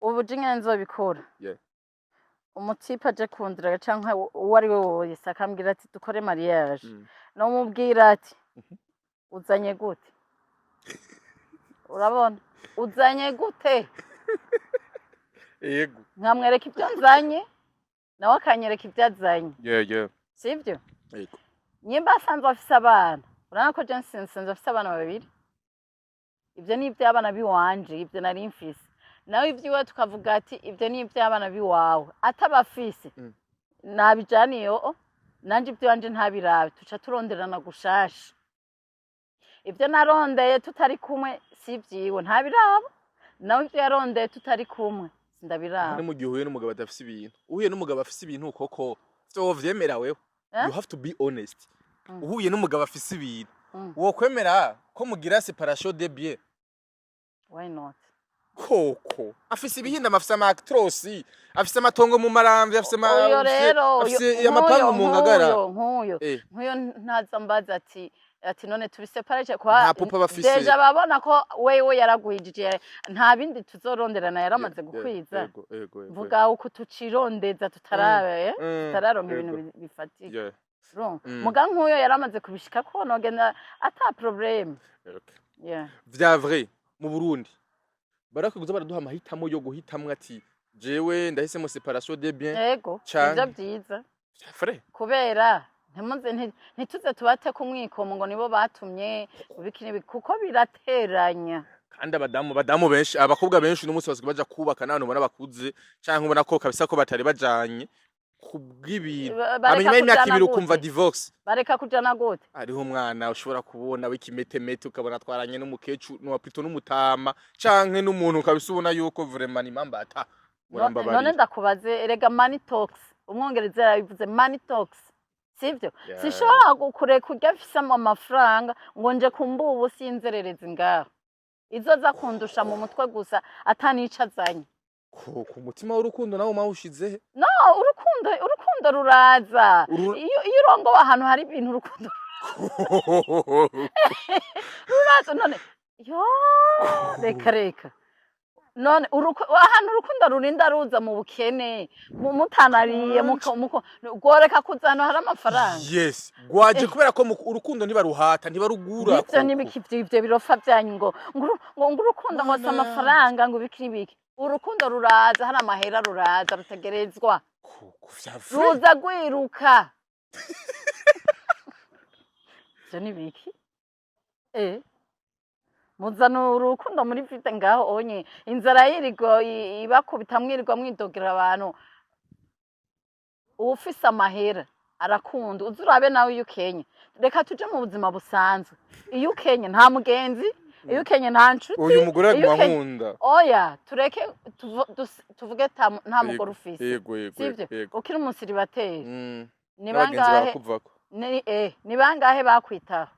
Ubu je ngene nzobikora, umutipe aje kundira canke uwo ari we wese akambwira ati dukore mariage, nomubwira ati uzanye gute? Urabona, uzanye gute? Nkamwereka ibyo nzanye, nawe akanyereka ibyo azanye. Sibyo? Yego. Nyimba asanzwe afise abana, urabona ko je nsanzwe afise abana babiri, ibyo ni iby'abana biwanje, ibyo nari mfise, nawe iby'iwe tukavuga ati ibyo ni iby'abana biwawe. Atabafise, nabijaniye o nanje iby'iwanje ntabirabe, tuca turonderana gushasha. Ibyo narondeye tutari kumwe si ibyiwe, ntabiraba, nawe ibyo yarondeye tutari kumwe sindabiraba. Hari mu gihe uhuye n'umugabo adafise ibintu, uhuye n'umugabo afise ibintu koko vyo wovyemera wewe? Eh? You have to be honest. Uhuye n'umugabo afise ibintu, wokwemera ko mugira séparation de biens? Why not? Koko afise ibihinda, afise ama Actros, afise amatongo mu Maramvya, afise Uyo rero afise amapangu mu Ngagara. Nk'uyo nk'uyo nk'uyo ntaza mbaza ati none tubisepare kwa Nta pupa bafise. Déjà babona ko wewe yaragwijije, nta bindi tuzoronderana, yaramaze gukwiza. Yego yego yego Vuga uko tucirondeza tutarabe tutararonka ibintu bifatika. Urumva? Muga nk'uyo yaramaze kubishika ko nogenda ata problème. Yeah. Vya vrai, mu Burundi barakuguza baraduha amahitamo yo guhitamwo ati jewe ndahisemo séparation des biens. Yego. Canke- Nivyo vyiza. Vya vrai. Kubera ntimuze ntituze tubate ku mwikomo ngo nibo batumye ibiki n'ibi, kuko birateranya. Kandi abadamu benshi, abakobwa benshi uno munsi basigaye baja kubaka n'abantu ubona bakuze, canke ubona ko kabisa ko batari bajanye kubw'ibintu. Bareka Hanyuma y'imyaka kujana 2 ukumva gute? divorce. Bareka kujana gute? Hariho umwana ushobora kubona w'ikimetemete, ukabona atwaranye n'umukecuru n'uwa plutôt n'umutama, canke n'umuntu kabisa ubona yuko vraiment ni mambata. None ndakubaze, erega money talks, umwongereza yarabivuze, money talks, sivyo? Sinshobora kureka urya afisemo amafaranga ngo nje kumbubu sinzererezi ngaho izoza kundusha mu mutwe gusa atanico azanye. Ku mutima w'urukundo nawo mawushize he? No, urukundo ruraza. Iyo urongowe ahantu hari ibintu, urukundo ruraza. None yo reka reka, none ahantu urukundo rurinda ruza mu bukene, mutanariye, rworeka kuza ahantu hari amafaranga? Yes, gwaje kubera ko urukundo ntibaruhata, ntibarugura. Ivyo n'ibiki ivyo birofa vyanyu ngo urukundo ngo si Mana. amafaranga, ngo ibiki n'ibiki. Urukundo ruraza hari amahera, ruraza rutegerezwa. Koko, vya vrai. Ruza rwiruka. Ivyo n'ibiki? Muzana urukundo muri vide ngaho onye inzara yirirwa ibakubita, mwirirwa mwidogera abantu. Uwufise amahera arakunda. Uze urabe nawe iyo ukenye, reka tuje mu buzima busanzwe, iyo ukenye nta mugenzi, iyo ukenye nta nshuti. Uyu mugore Iyo aguma ukenye- nkunda. Oya, tureke tuvuge nta mugore ufise, Yego. sivyo? Yego. Ukiri umusiribateri, ni N'abagenzi bangahe barakuvako. ni bangahe bakwitaho?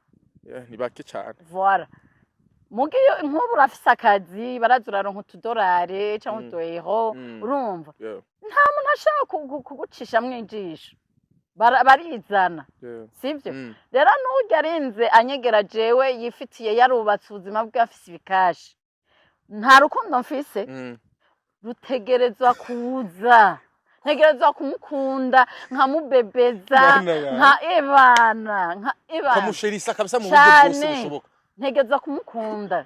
Yeah, ni bake cane. Voilà. Muga iyo nk'ubu urafise akazi, baraza uraronka utudorari canke utueuro, urumva, nta muntu ashobora kugucishamwo ijisho. Barizana, sivyo? Rero n'urya arinze anyegera jewe yifitiye, yarubatse ubuzima bwe, afise ibikashi, nta rukundo mfise, rutegerezwa kuza, ntegerezwa kumukunda, nkamubebeza. Mana yawe. Nka ebana, nka ebana. Kamusherisa kabisa mu buryo bwose Cane. bushoboka. Ntegerezwa kumukunda.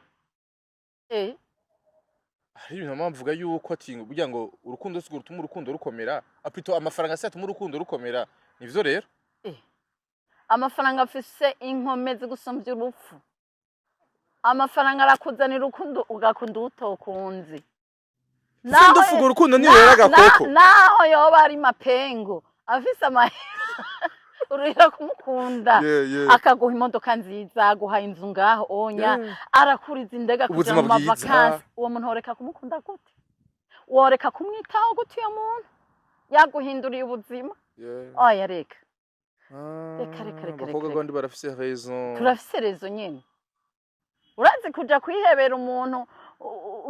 Hari ibintu mama mvuga yuko ati burya ngo urukundo si rutuma urukundo rukomera, plutôt amafaranga si atuma urukundo rukomera. Nivyo rero? Amafaranga afise inkomezi gusumvya urupfu. Amafaranga arakuzanira urukundo, ugakunda uwutokunze. Sindufuga urukundo nirera gakoko. Naho yoba ari mapengo, afise amahera uruhira kumukunda. Akaguha imodoka nziza, aguha inzu ngaho onya, arakuriza indege kuja Ubuzima mu bwiza. mavakansi. Uwo muntu woreka kumukunda gute? Woreka kumwitaho gute uyo muntu yaguhinduriye ubuzima? Oya reka. Reka, reka, reka, Abakobwa reka. Kandi barafise raison. Turafise raison nyene. Urazi kuja kwihebera umuntu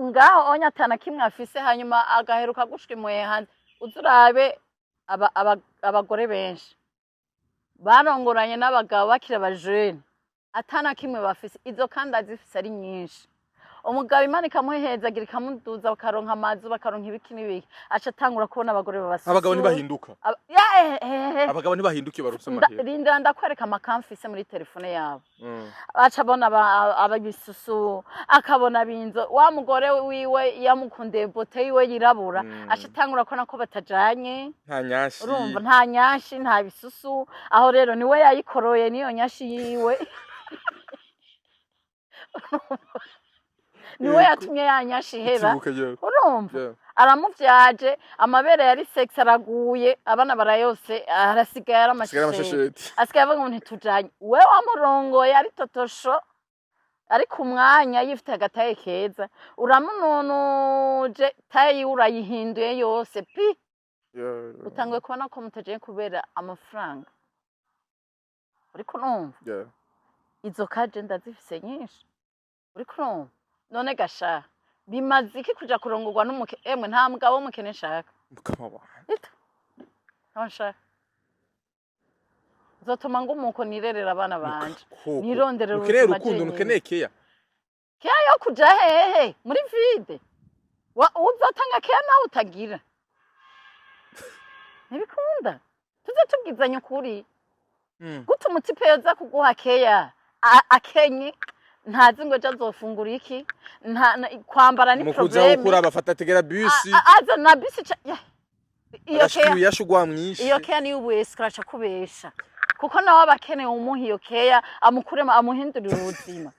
ngaho onya atana kimwe afise, hanyuma agaheruka gushwa imuhe hanze. Uze urabe abagore benshi barongoranye n'abagabo bakiri abajene, atana kimwe bafise, izo kandi azifise ari nyinshi. Umugabo Imana ikamuhezagira, ikamuduza, bakaronka amazu, bakaronka ibiki n'ibiki, aca atangura kubona abagore babasusu. Abagabo ntibahinduka. Ya, eh, eh, eh. Abagabo ntibahinduka iyo baronse amahera. Rindira ndakwereka amakamfise muri telefone yabo. Aca abona ababisusu, akabona binzo wa mugore wiwe yamukundiye beauté yiwe yirabura. Aca atangura kubona ko batajanye. Nta nyashi. Urumva, nta nyashi, nta bisusu. Aho rero niwe yayikoroye niyo nyashi yiwe, niwe yatumye ya nyashi ihera. Itibuka ryawe. Urumva, aramuvyaje, amabere yari sex araguye, abana barayose, arasigaye ari Sigara amashesheti. Amashesheti. Asigaye avuga ngo ntitujanye. We wamurongoye ari totosho, ari ku mwanya, yifite agataye keza, uramununuje, taille yiwe urayihinduye yose pi. Utanguye kubona ko mutajanye kubera amafaranga. Uriko urumva? Yeah. Izo kaje ndazifise nyinshi. Uriko urumva? None gasha, bimaze iki kuja kurongorwa n'umuke? Emwe, nta mugabo w'umukene nshaka. Mukama wanje. Ito ntawe nshaka. Nzotuma ngumuko nirerera abana banje, Koko. nironderera Ukeneye ubuzima urukundo, jenyine. ntukeneye keya. Keya yo kuja hehe? Muri vide? Uzotanga keya nawe utagira? Ntibikunda, tuze tubwizanya ukuri. Gute umutipe yoza kuguha keya akenye, ntazi ngo ejo azofungura iki, kwambara ni Mu kuza problème. gukura bafata tegera bisi. Aza na bisi iyo Agashika keya uyashugwa mwinshi. Iyo keya niyo ubu escroc kubesha, kuko nawe aba akeneye umuha iyo keya, amukuremo, amuhindurire ubuzima.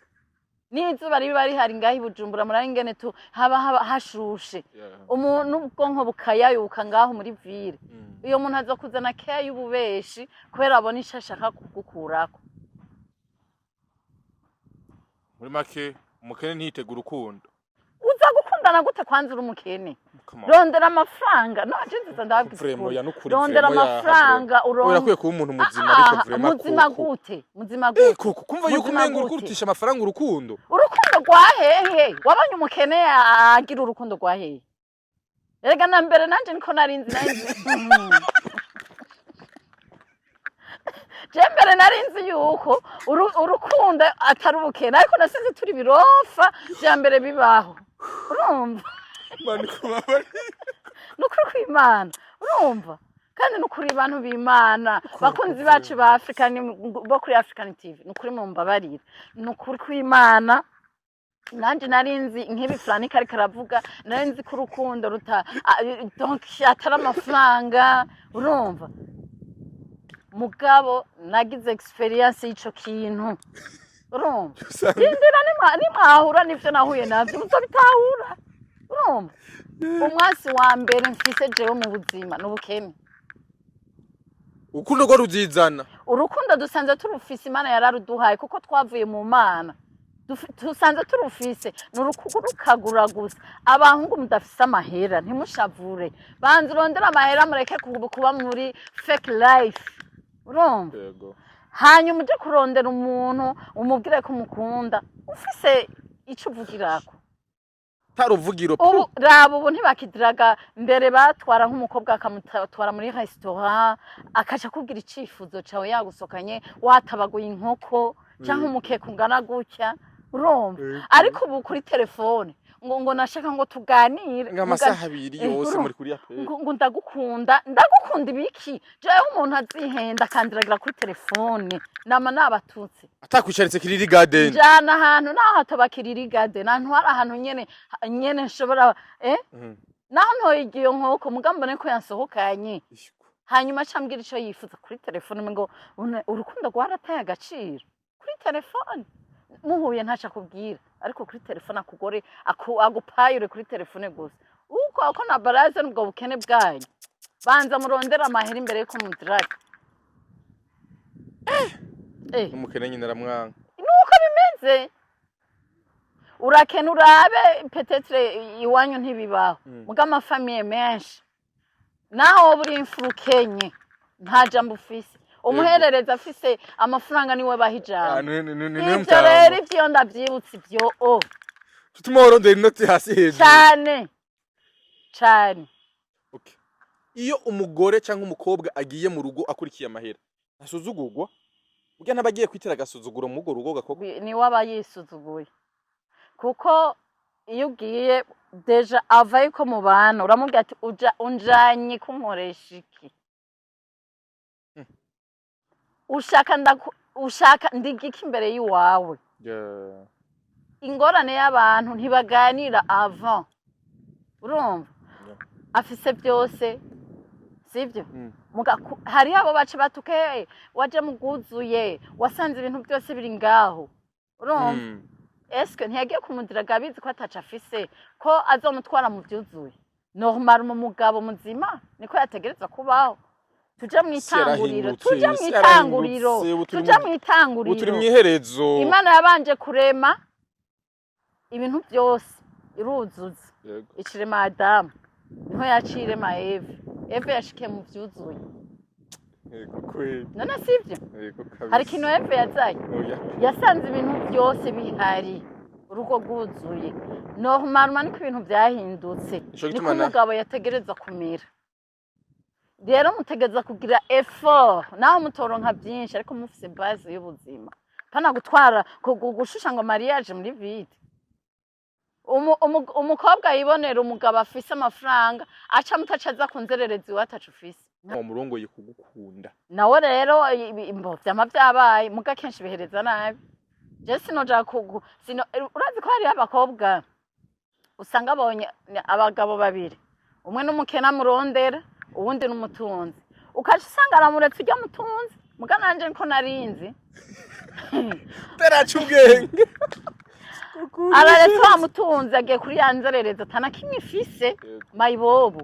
N'izuba riba rihari ngaho i Bujumbura, murari ingene tu haba hashushe, umuntu ubwonko bukayayuka ngaho muri ville. Iyo muntu aza kuzana keya y'ububeshi kubera abona ico ashaka kugukurako. Muri make, umukene ntiyitegura urukundo. Uza gukundana gute kwanza uri umukene? Come on. Rondera amafaranga. No je nziza ndababwiza Vraiment, ukuri. ya nukuri. Rondera Vraiment, ya amafaranga uronke. Urakwiye kuba umuntu muzima, ariko vraiment. Muzima Koko. gute? Muzima gute? Koko kumva yuko Muzima umengo uriko gute? urutisha amafaranga urukundo. Urukundo rwa hehe? Wabonye umukene agira urukundo rwa hehe? Erega na mbere nanje niko narinzi. Je mbere narinzi yuko urukundo atari ubukene, ariko nasize turi birofa vya mbere bibaho. Urumva? Mani kubabari. Nukuri kw'Imana. Urumva, kandi nukuri, bantu b'Imana, bakunzi bacu ba African, bo kuri African TV, nukuri mumbabarira, nukuri kw'Imana, nanje narinzi nk'ibi Franika ariko aravuga. Narinzi ko urukundo ruta donc atari amafaranga. Urumva, mugabo nagize experience y'ico kintu. Urumva, rindira, nimwahura nivyo nahuye navyo muzobitahura. Urumva, umwasi wa mbere mfise jewe mu buzima ni ubukene. Urukundo rwo ruzizana. Urukundo dusanze turufise, Imana yararuduhaye kuko twavuye mu Mana. Dusanze turufise, ni urukagura gusa. Abahungu mudafise amahera, ntimushavure, banza urondere amahera, mureke kuba muri fake life. Urumva? Yego. Hanyuma uje kurondera umuntu, umubwire ko umukunda, ufise ico uvugirako. Taruvugiro. Ubu raba, ubu ntibakidiraga. Mbere batwara nk'umukobwa, akamutwara muri resitora, akaca akubwira icifuzo cawe, yagusokanye, watabaguye inkoko canke umukeka ungana gutya. Urumva? Ariko ubu kuri telefone ngo nashaka ngo tuganire. Nk'amasaha 2 yose urumva? muri kuri appel. Ngo ndagukunda, ndagukunda ibiki? Jewe umuntu azihenda akandiragira kuri telefone, nama nabatutse. Atakwicaritse kiriri garden. Njana ahantu naho hatoba Kiriri Garden, ahantu hari ahantu nyene nyene nshobora naho ntoye iyo nkoko, muga mbone ko yansohokanye, hanyuma acambwira ico yifuza kuri telefone. Ngo urukundo rwarataye agaciro. Kuri telefone muhuye ntaco akubwira, ariko kuri telefone akugore agupayure kuri telefone gusa. Uko ko na baraze n'ubwo bukene bwanyu, banza murondere amahera imbere yuko mudraga. N'umukene nyine aramwanga. Nuko bimeze. Urakena, urabe, peut-être iwanyu ntibibaho, muga amafamiye menshi, naho woba uri imfura ukenye, nta jambo ufise. Umuhererezi afise amafaranga niwe baha Ah, ijambo. Niwe Ivyo mutama. rero, ivyo ndavyibutse ivyo o Tutuma warondera inoti hasi hejuru. Cane cane. Okay. Iyo umugore cyangwa umukobwa agiye mu rugo akurikiye amahera, ntasuzugurwa? Burya ntabagiye kwitera agasuzuguro mu urwo rugo gakoko? Niwe aba yisuzuguye, kuko iyo ugiye déjà ava yuko mubana, uramubwira ati: "Uja unjanye kunkoresha iki? Ushaka ushaka ndigiki imbere y'iwawe?" Ingorane y'abantu, ntibaganira avant, urumva? Afise byose, sibyo? Hariho abo baca batuke: "Hey, waje mu bwuzuye, wasanze ibintu byose biri ngaho." Urumva? Eske ntiyagiye kumudiraga abizi ko ataco afise, ko azomutwara mu vyuzuye? Normal, mu mugabo muzima niko yategereza kubaho. Tuje mu Isi itanguriro. yarahindutse, Tuje mu isi itanguriro. yarahindutse, ubu turi Tuje mu ubu turi itanguriro. mw'iherezo. Imana yabanje kurema ibintu byose, iruzuza. Icirema Adamu, niho yaciye irema Eve. Eve yashikiye mu vyuzuye. Yego kweli. None sivyo? Yego kabisa. Hari ikintu Eve yazanye? Oya. Yasanze ibintu byose bihari, urugo rwuzuye. Normalement niko ibintu byahindutse. Nico Niko gituma umugabo yategereza kumira. Rero mutegereza kugira effort, naho mutoronka byinshi, ariko mufise base y'ubuzima. Pana gutwara gushusha ngo mariage muri vide. Umukobwa yibonera umugabo afise amafaranga, aca mutaca aza kunzerereza iwe ataco ufise. Wamurongoye kugukunda. Nawe rero imbo vyama vyabaye, muga kenshi bihereza nabi. Je sinoja kugu sino, urazi ko hariho abakobwa usanga abonye abagabo babiri, umwe n'umukene amurondera, uwundi n'umutunzi, ukaca usanga aramuretse urya mutunzi. Muga nanje niko narinzi. Teraca ubwenge. Araretse wa mutunzi, agiye kuri ya nzererezi atana kimwe ifise, mayibobo.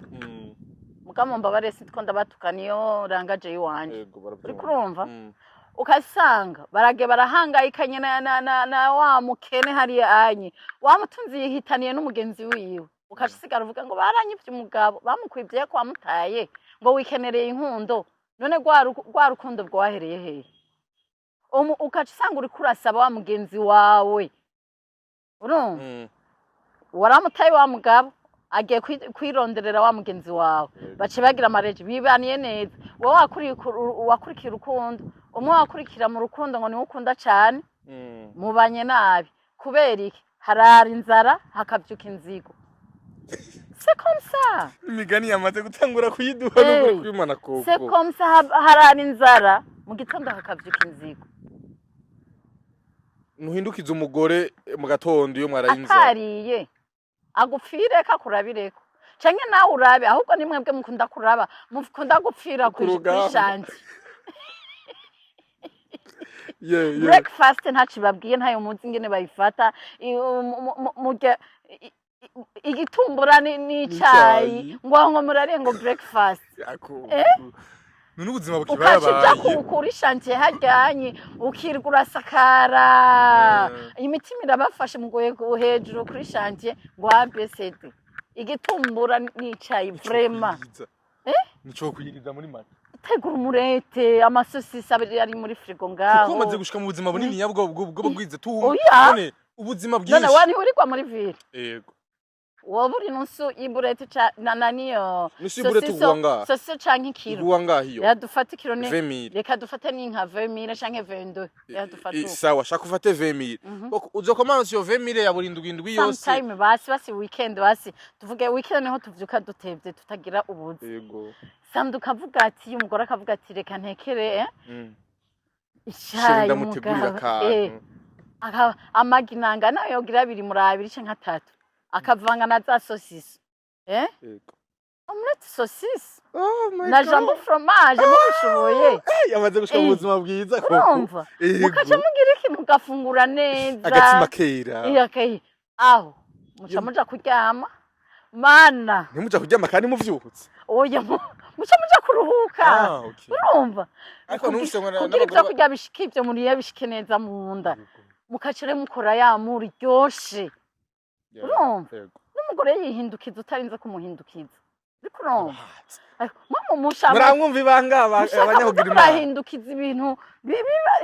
Muga mumbabare, sitwo ndabatuka, niyo rangaje yiwanje. Yego, barabyumva. Uriko urumva? Ukasanga barage barahangayikanye na wa mukene hariya anye, wa mutunzi yihitaniye n'umugenzi wiwe. Ukaca usigara uvuga ngo baranyivye umugabo, bamukwivye ko wamutaye, ngo wikenereye inkundo. None rwa rukundo rwahereye hehe? Ukaca usanga uriko urasaba wa mugenzi wawe, urumva? Waramutaye wa mugabo, agiye kwironderera wa mugenzi wawe. Bace bagira amareje, bibaniye neza. Wowe wakurikira urukundo, umwe wakurikira mu rukundo ngo niwe ukunda cane, mubanye nabi. Kubera iki? Harara inzara, hakavyuka inzigo. C'est comme ça. Imigani yamaze gutangura kuyiduha. N'ukuri kwimana koko. C'est comme ça. Harara inzara, mu gitondo hakavyuka inzigo. Ntuhindukize umugore mu gatondo iyo mwaraye inzara. Atariye agupfireko, akurabireko, canke nawe urabe. Ahubwo ni mwebwe mukunda kuraba, mukunda gupfira Ku rugamba. Kwi chantier. Yeah. Breakfast ntaco ibabwiye, ntayo muzi ingene bayifata. Murya igitumbura n'icayi. N'icayi. Ngo aho ngo murariye ngo breakfast. Ako. Eh? None ubuzima Ukaca uja bukibabaye. Kuri chantier haryanye, ukirwa urasakara. Imitima irabafashe, mugoye hejuru kuri chantier ngo ABCD, igitumbura n'icayi, vraiment. Nico kwiriza muri make. Tegura umurete, amasosisi abiri ari muri frigo ngaho. Kuko umaze gushika mu buzima bunini nyabwo bwo bwize tu. Oya. None ubuzima None bwinshi. wa ntiwirirwa muri ville? Yego. Woba uri nusu y'iburete na niyo Nusu y'iburete ugura ngaha? Sosiso canke ikiro. Iguwa ngaho iyo. Reka dufate ikiro ni 20,000. Reka dufate n'inka 20,000 canke 22, reka dufate uko. Sawa, shaka ufate 20,000. Uzokomansa iyo 20,000 ya buri ndwi indwi yose. Sometime basi weekend, basi tuvuge weekend niho tuvyuka dutevye, tutagira ubuzi. Samedi ukavuga ati, umugore akavuga ati: "Reka ntekere icayi Ndamutegurira umugabo." akantu. Amagi nanga nayo yogira abiri muri abiri canke atatu, akavanga na za sosiso, Yego. Omelette saucisse Oh my na God. jambon fromage, mubishoboye. Yamaze gushika mu buzima bwiza koko. Urumva? Yego. Mukaca mugira iki? Mugafungura neza. Agatsima kera. Iyo okay. Aho muca muja kuryama mana. Ntimuja kuryama kandi muvyutse. Oya, muca muja kuruhuka. Ah, okay. Urumva? Ariko numvise ngo Kugira n'abagore ibyo kurya bishike, ibyo muriye bishike neza mu nda, mukaca rero mukora ya muryoshe. Yeah, Urumva? Yego. N'umugore yihindukiza utarinze kumuhindukiza, uriko Urumva, ariko mwe mushaka Muramwumva ibanga mushaka kuza abanyakugira Imana. murahindukiza ibintu biba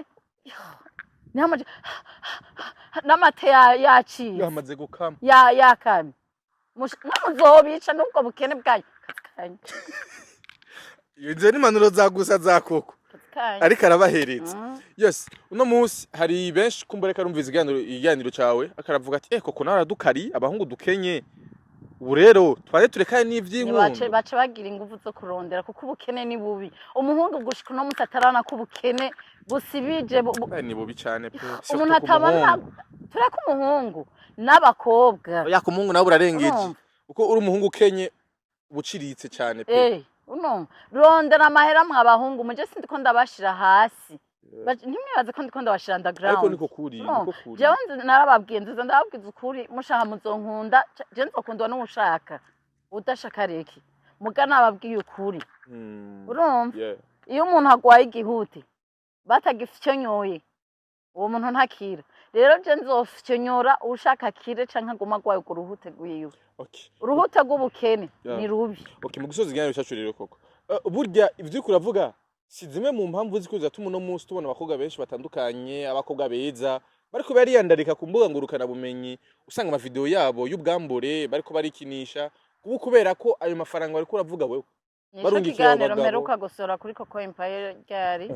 n'amate yaciye. Yamaze gukama. Yakamye. Mwe muzobica n'ubwo bukene bwanyu. Kazi kanyu. Izo ni impanuro za gusa za Koko. Kazi kanyu. Ariko arabahereza. Yes, uno munsi hari benshi kumbura reka arumviza ikiganiro cawe, akaravuga ati: "Eh, Koko nawe aradukari abahungu dukenye." Ubu rero tware turekane n'ivy'inkundo. Bace bagira ingufu zo kurondera, kuko ubukene ni bubi. Umuhungu gushika uno munsi atarabona ko ubukene busibije Eh, ni bubi cane pe. Umuntu Surtout ku atabona muhungu. Tureke umuhungu n'abakobwa. Oya, ku muhungu nawe urarengeje. Urumva? Kuko uri umuhungu ukenye ubuciritse cane pe. Eh, uno rondera amahera mwa bahungu muje. Sindiko ndabashira hasi. Ntimwibaze ko ndiko ndabashira underground. Ariko niko kuri. No, niko kuri. Jewe narababwiye, nziza ndababwiza ukuri. Mushaka muzonkunda, je nzokundwa n'uwushaka, udashaka reke. Muga nababwiye ukuri. Urumva? Yeah. Iyo umuntu agwaye igihute batagifyonyoye, uwo muntu ntakira. Rero je nzofyonyora, uwushaka akire canke aguma agwaye urwo ruhute rwiwe. Uruhute rw'ubukene ni rubi. Okay, mu gusoza ikiganiro cyacu rero, Koko, burya ivyo uriko uravuga si zimwe mu mpamvu ziko zatuma uno munsi tubona abakobwa benshi batandukanye, abakobwa beza bariko bariyandarika ku mbuga ngurukana bumenyi, usanga amavideo yabo y'ubwambure bariko barikinisha ubu, kubera ko ayo mafaranga bariko uravuga wewe Nico barungikira abo kiganiro bagabo. mperuka gusohora kuri Koko Empire ryari.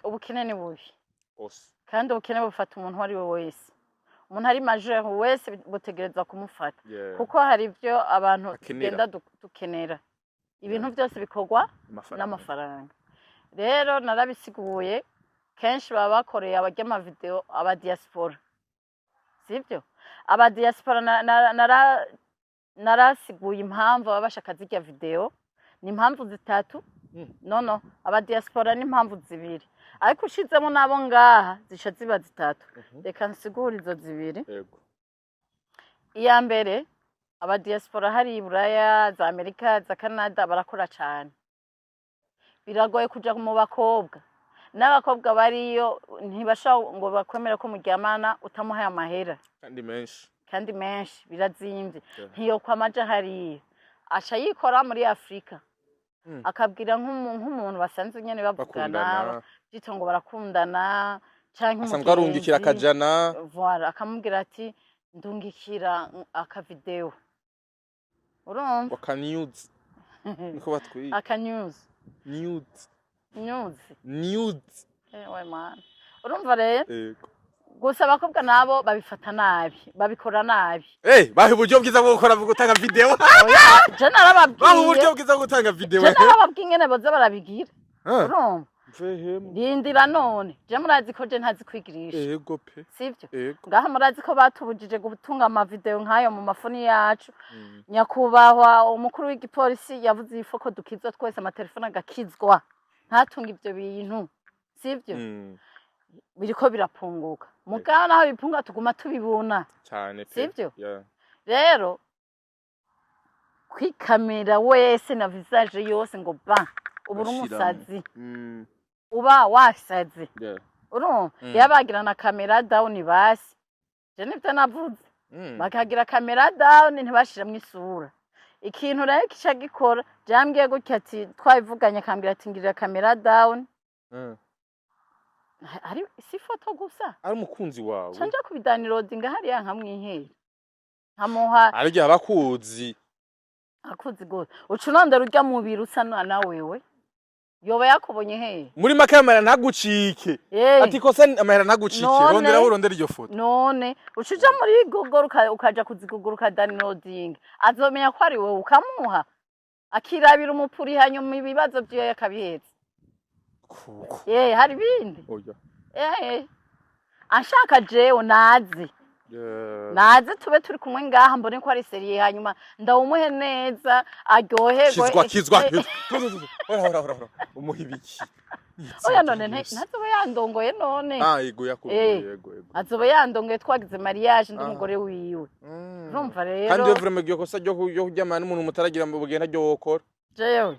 Ubukene ni bubi. Ose. Kandi ubukene bufata umuntu uwo ari we wese. Umuntu ari majeur wese butegerezwa kumufata, kuko hari ibyo abantu Akenera. tugenda dukenera. Ibintu byose bikorwa Amafaranga. n'amafaranga. Rero narabisiguye kenshi, baba bakoreye abarya amavideo aba diaspora, sibyo? Aba diaspora narasiguye impamvu baba bashaka zirya video. Ni impamvu zitatu. No, aba diaspora ni impamvu zibiri, ariko ushizemo n'abo ngaha zica ziba zitatu. Reka nsigure izo zibiri. Yego. Iya mbere, aba diaspora hari i Buraya, za Amerika, za Canada, barakora cane. Biragoye kuja mu bakobwa. N'abakobwa bariyo ntibashobora ngo bakwemere ko muryamana utamuhaye amahera. Kandi menshi. Kandi menshi, birazimvye. Ntiyokwama aja hariya, aca yikora muri Afurika. Akabwira nk'umuntu basanzwe nyene bavugana, bakundana, byitwa ngo barakundana, canke asanzwe arungikira umugenzi. Akajana. Voilà, akamubwira ati: "Ndungikira akavideo." Urumva? Waka nudes niko batwiye. Aka news. Nudes. News. Nudes. Ewe mana, urumva rero? Yego. Gusa abakobwa nabo babifata nabi, babikora nabi. Eh, bahe uburyo bwiza bwo gukora, bwo gutanga video. Oya, je Bahe narababwiye. uburyo bwiza bwo gutanga video. Je narababwiye ingene boza barabigira. Ah. Urumva? Mvehemu. Rindira none, je murazi ko je ntazi kwigirisha. Yego pe. Sivyo? Yego. Ngaha murazi ko batubujije gutunga amavideo nk'ayo mu mafoni yacu. Nyakubahwa umukuru w'igipolisi yavuze ifo ko dukizwa twese, amatelefone agakizwa, ntatunge ivyo bintu, sivyo? Biriko birapunguka, mugabo naho bipunga tuguma tubibona. Cyane pe. Sivyo? Yeah. Rero kwikamera wese na visage yose ngo ba ubu uri Bashiramo. umusazi, uba wasaze. Urumva? Yabagira na camera down basi. Je nivyo navuze. Bakagira camera down, ntibashiremwo isura. Ikintu rero kica gikora, jambwiye gutya ati twabivuganye, akambwira ati: "Ngirira camera down." Ari si foto gusa. Ari umukunzi wawe. Ca nja kubidownloadinga hariya, nkamwihera, nkamuha. Ari igihe abakuzi. Akuzi gose, uca urondera urya mubiri usa na wewe, yoba yakubonye hehe? Muri make amahera ntagucike. Ati kosa amahera ntagucike. None- Rondera aho urondera iryo foto. None uca uja muri Google, ukaja kuzigugura, ukadownloadinga, azomenya ko ari wewe, ukamuha akirabira umupuri, hanyuma ibibazo vyiwe akabiheza. Kuko. Hari ibindi. Oya. Anshaka jewe nazi. Naze tube turi kumwe ngaha, mbone ko ari sérieux, hanyuma ndawumuhe neza aryoherwe. Kizwa, kizwa. Hora, hora, hora, hora. Umuha ibiki? Oya, none ntazoba yandongoye none? Ah, yego, yakurongoye. Yego. Azoba yandongoye, twagize mariage, ndi Ah. umugore wiwe. Urumva rero? Kandi iyo vraiment iryo kosa ryo kuryamana n'umuntu mutaragira mu bugeni ntaryo wokora. Jewe?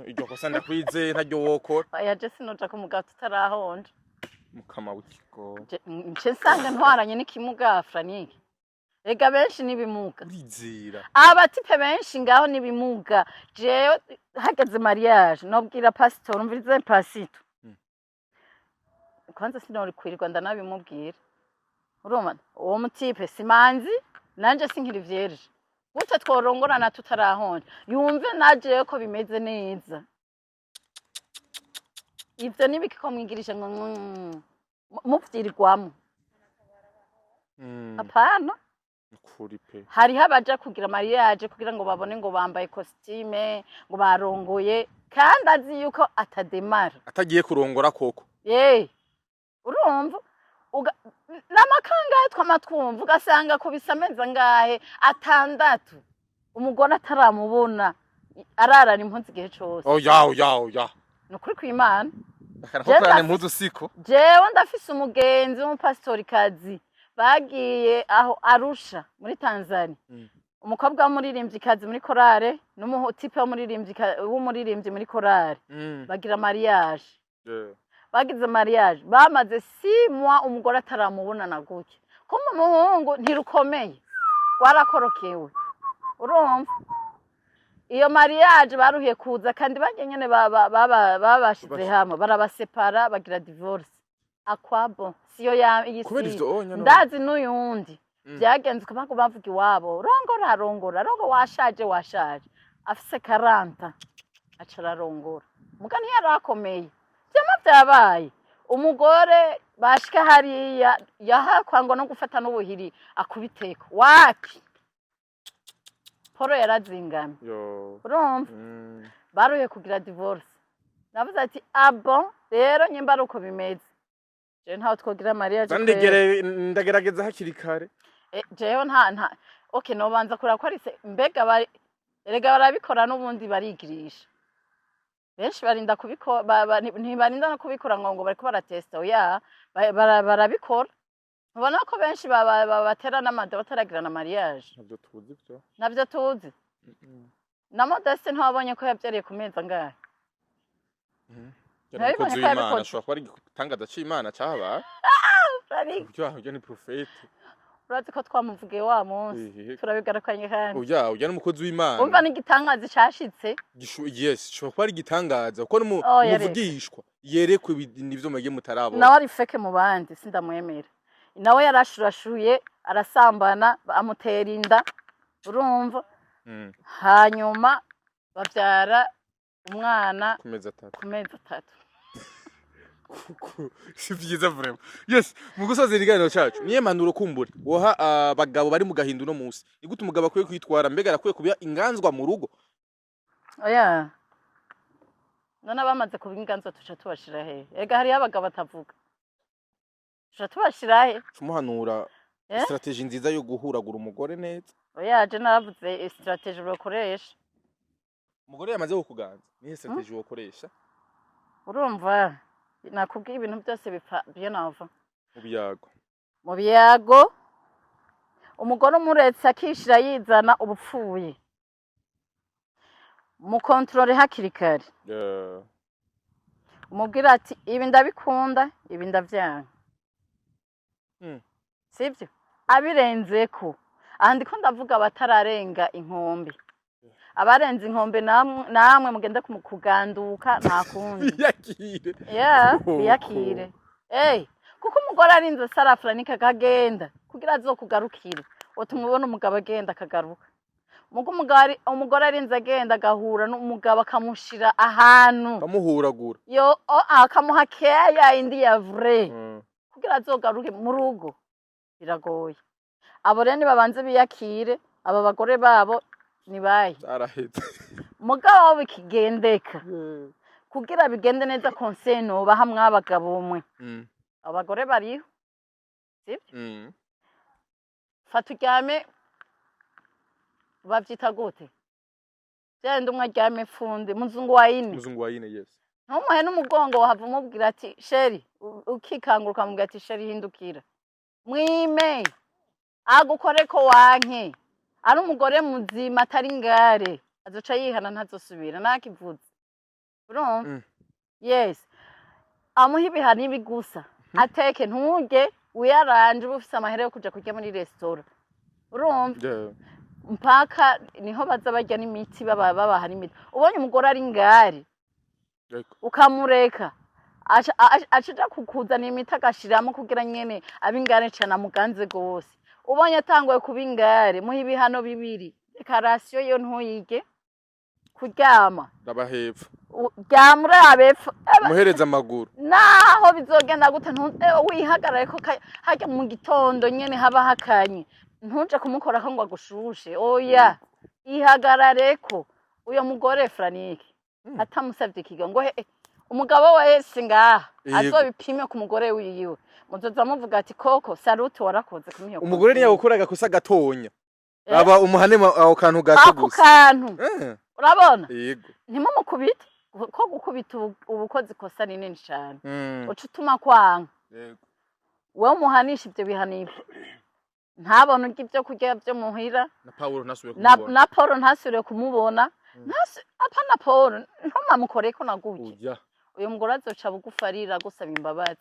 Iryo kosa ndakwizeye, ntaryo wokora. Oya, je sinoja ku mugabo tutarahonja. Mukama w'ikigo. Nce nsanga ntwaranye n'ikimuga. Franike, Rega benshi n'ibimuga. Urizera. Aba types benshi ngaho n'ibimuga. Jewe hageze mariage nobwira pasitori: "Umvirize pasito." Kwanza sinori kwirirwa ndanabimubwira. Urumva uwo mu type simanzi, nanje sinkiri vierge. Gute tworongorana tutarahonja? Yumve najewe ko bimeze neza. Ivyo nibiki ko mwigirisha ngo muvyirirwamo? Apana. Ukuri pe. Hariho abaja kugira mariage kugira ngo babone ngo bambaye costume, ngo barongoye, kandi azi yuko atademara. Atagiye kurongora koko. Ye, urumva n'amakangahe twama twumva, ugasanga kubisa amezi angahe, 6, umugore ataramubona, ararana impunzi igihe cose. Oya, oya, oya. Ni ukuri kw'Imana. Akana Jewe ko kurana impuzu siko. Jewe ndafise umugenzi w'umupasitorikazi, bagiye aho Arusha muri Tanzania. Umukobwa w'umuririmvyikazi muri korale n'umu type w'umuririmbyi muri korale bagira mariage. Bagize mariage, bamaze 6 mois umugore ataramubonana gutya. Kumbe umuhungu ntirukomeye, rwarakorokewe. Urumva iyo mariage baruhiye kuza, kandi barya nyene babashize hamwe, barabasepara, bagira divorce akwabo. Siyo ya iyi Kubera si ivyo onya no. Ndazi n'uyundi byagenze uko, bago bavuga iwabo: "Rongora, rongora, rongo, washaje, washaje." Afise 40 aca ararongora, muga ntiyarakomeye. Vyama vyabaye, umugore bashika hariya yahakwangwa no gufata n'ubuhiri akubiteko wapi, poro yarazingamye. Yo. Urumva baruye kugira divorce. Navuze ati: "Abo rero nyimba ari uko bimeze, jewe ntaho twogira mariage kweri." Ndagerageza hakiri kare. Jewe nta okay, nobanza kureba ko ari se. Mbega bari erega barabikora n'ubundi, barigirisha benshi, barinda kubikora, ntibarinda no kubikora ngo bariko baratesta. Oya, barabikora. Ubona ko benshi batera n'amada bataragira na mariage. Ntabyo tuzi byo. Navyo tuzi. Na Modeste ntiwabonye ko yavyariye ku mezi angahe? Yari Nabibonye umukozi ko w'Imana. yabikoze. Ashobora kuba ari igitangaza c'Imana cahabaye. Ariko Urya urya ni prophète. Urazi ko twamuvugiye wa munsi. Ehehe. Turabigarukanye kandi. Oya, urya ni umukozi w'Imana. Umva, n'igitangaza cashitse. Yes, gishobora kuba ari igitangaza kuko Oya, reka. umuvugishwa yerekwe nivyo mwebwe mutarabona. Nawe ari fake mu bandi, sindamwemera. Nawe yarashurashuye, arasambana, amutera inda, urumva? Hanyuma bavyara umwana ku mezi 3. Ku mezi 3. Kuko si vyiza vraiment. Yes, mu gusoza ikiganiro cacu, niye mpanuro kumbure woha abagabo bari mu gahinda uno munsi? Ni gute umugabo akwiye kwitwara? Mbega arakwiye kuba inganzwa mu rugo? Oya, none abamaze kuba inganzwa tuca tubashira hehe? Ega hariho abagabo batavuga, tuca tubashira he? Tumuhanura Eh? stratégie nziza yo guhuragura umugore neza. Oya, je naravuze stratégie bakoresha. Umugore yamaze kukuganza, nihe stratégie wokoresha? Urumva nakubwiye, ibintu byose bipfa bien avant. Mu biyago. Mu biyago. Umugore umuretse akishira yizana, ubupfuye. Mukontorore hakiri kare. Umubwira ati: "Ibi ndabikunda, ibi ndavyanga." Sibyo? Abirenzeko, aha ndiko ndavuga abatararenga inkombe. Abarenze inkombe namwe mugende kuganduka, nta kundi. Biyakire. Yeah. Koko. Biyakire. Hey, kuko umugore arinze sarafuranika akagenda kugira azokugarukire, utumubona umugabo agenda akagaruka. Mugo umugore arinze agenda agahura n'umugabo akamushira ahantu, kamuhuragura. Yo akamuha keya indi ya vrai kugira azogaruke mu rugo, biragoye. Abo rero nibabanze biyakire, aba bagore babo nibaye. Araheze. Mugabo bikigendeka, kugira bigende neza, conseil nobaha mwabagabo mwe, abagore bariho, sibyo? Fata uryame, bavyita gute, byenda umwe aryame fundi muzungu wa ine. Muzungu wa ine, yes. Ntumuhe n'umugongo, wahava umubwira ati: "Chéri," ukikangura ukamubwira ati: "Chéri, hindukira." Mwime agukore ko wanke, ari umugore muzima atari ngare, azoca yihana, ntazosubira nakivuze. Urumva? Yes, amuha ibihano ibi gusa, ateke nturye, wiyaranje, uba ufise amahera yo kuja kurya muri resitora. Urumva? Yeah. Mpaka niho baza barya n'imiti, babaha n'imiti. Ubonye umugore ari ngari, ukamureka, aca aja kukuzanira imiti, agashiramo kugira nyene abe ingare cane, amuganze gose. Ubonye atanguye kuba ingare, muha ibihano bibiri: déclaration yo ntuyige, kuryama. Raba hepfo. Ryama uraba epfo. Muhereza amaguru. Naho bizogenda gute, wihagarare ko harya mu gitondo nyene haba hakanye, ntuje kumukorako ngo agushushe. Oya, ihagarareko. Uyo mugore, Franike, atamusavye ikigo ngo he umugabo wese ngaha azobipime ku mugore wiwe, muzoza muvuga ati: "Koko saluti, warakoze kumuha." Umugore niyo gukora agakosa gatonya, aba umuhane aho kantu gato Ako gusa. kantu. Urabona? Yego. Ntimumukubite, ko gukubita uba ukoze ikosa rinini cane, uca utuma kwanga. Wewe umuhanisha ivyo bihano, ivyo ntabone urya ibyo kurya vyo muhira. Na Paulo ntasubire Na, kumubona. na Paul ntasubire kumubona. Apana Paul, ntumamukoreko naguke. Ujya. Uyu mugore azoca bugufi arira gusaba imbabazi.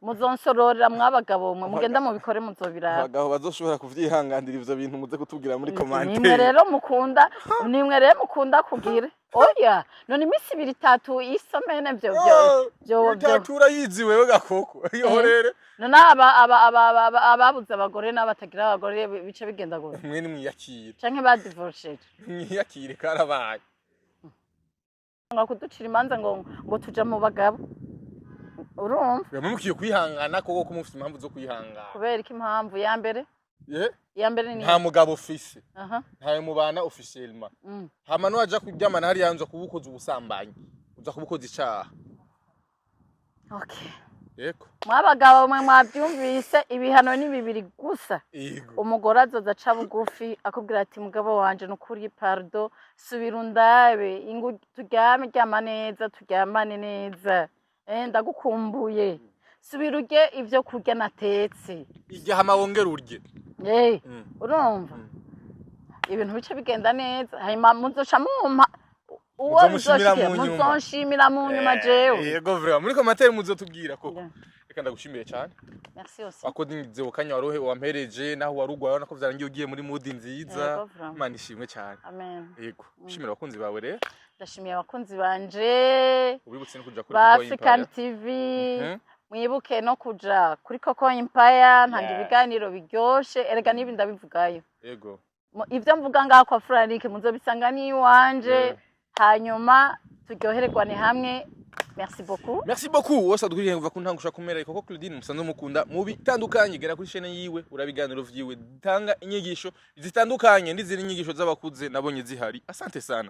Muzonsororera, mwabagabo mwe, mugenda mubikore, muzobiraba. Abagabo bazoshobora kuvyihanganira ivyo bintu, muze kutubwira muri Nimwe commentaire. rero mukunda, nimwe rero mukunda kugira oya. None iminsi ibiri, itatu, isomene, vyo. Itatu urayizi wewe gakoko iyo rero. None aba ababuze abagore n'abatagira abagore bice bigenda gute? Mwe nimwiyakire. Canke badivorceje. Mwiyakire, karabaye. Ngo kuducira imanza ngo tuja mu bagabo, urumva? Bamwe mukwiye kwihangana koko, ko mufite impamvu zo kwihangana. Kubera ko impamvu ya mbere, iya mbere ni Nta mugabo ufise, ntawe mubana officiellement. Hama nuwaja kuryamana hariya, nza kuba ukoze ubusambanyi, uza kuba ukoze icaha. Okay. Yego. Mwabagabo mwe, mwabyumvise, ibihano ni bibiri gusa. Umugore azoza aca bugufi akubwira ati: "Mugabo wanje, nukuri pardon, subira undabe, ingu turyame, ryama neza, turyamane neza, ndagukumbuye, subira urye ivyo kurya natetse." Irya hama wongere urye. Urumva? Ibintu bice bigenda neza, hanyuma muzoca mumpa uwo Muzomushimira bizoshikira. mu nyuma. Muzonshimira mu nyuma jewe. Yego, vraiment, muri commentaire muzotubwira koko. Reka ndagushimiye cyane. Merci aussi. Wakoze ukanya warohe wampereje, naho warugwaye, urabona ko vyarangiye ugiye muri mood nziza. Yego, vraiment. Imana ishimwe cyane. Amen. Yego, shimira abakunzi bawe rero. Ndashimiye abakunzi banje Ubibutse no kuja kuri ba Coco African Empire. TV. Mwibuke no kuja kuri Coco Empire, ntanga ibiganiro biryoshe. Erega n'ibi ndabivugayo. Ivyo mvuga ngaho kwa Frank muzobisanga n'iwanje. Hanyuma turyohererwane hamwe. Merci beaucoup. Merci beaucoup wose adukuriye kuva ku ntango ushaka kumera. Koko Claudine musanzwe mukunda mu bitandukanye, gera kuri chaîne yiwe, urabiganiro vyiwe, tanga inyigisho zitandukanye n'izindi nyigisho z'abakuze nabonye zihari. Asante sana.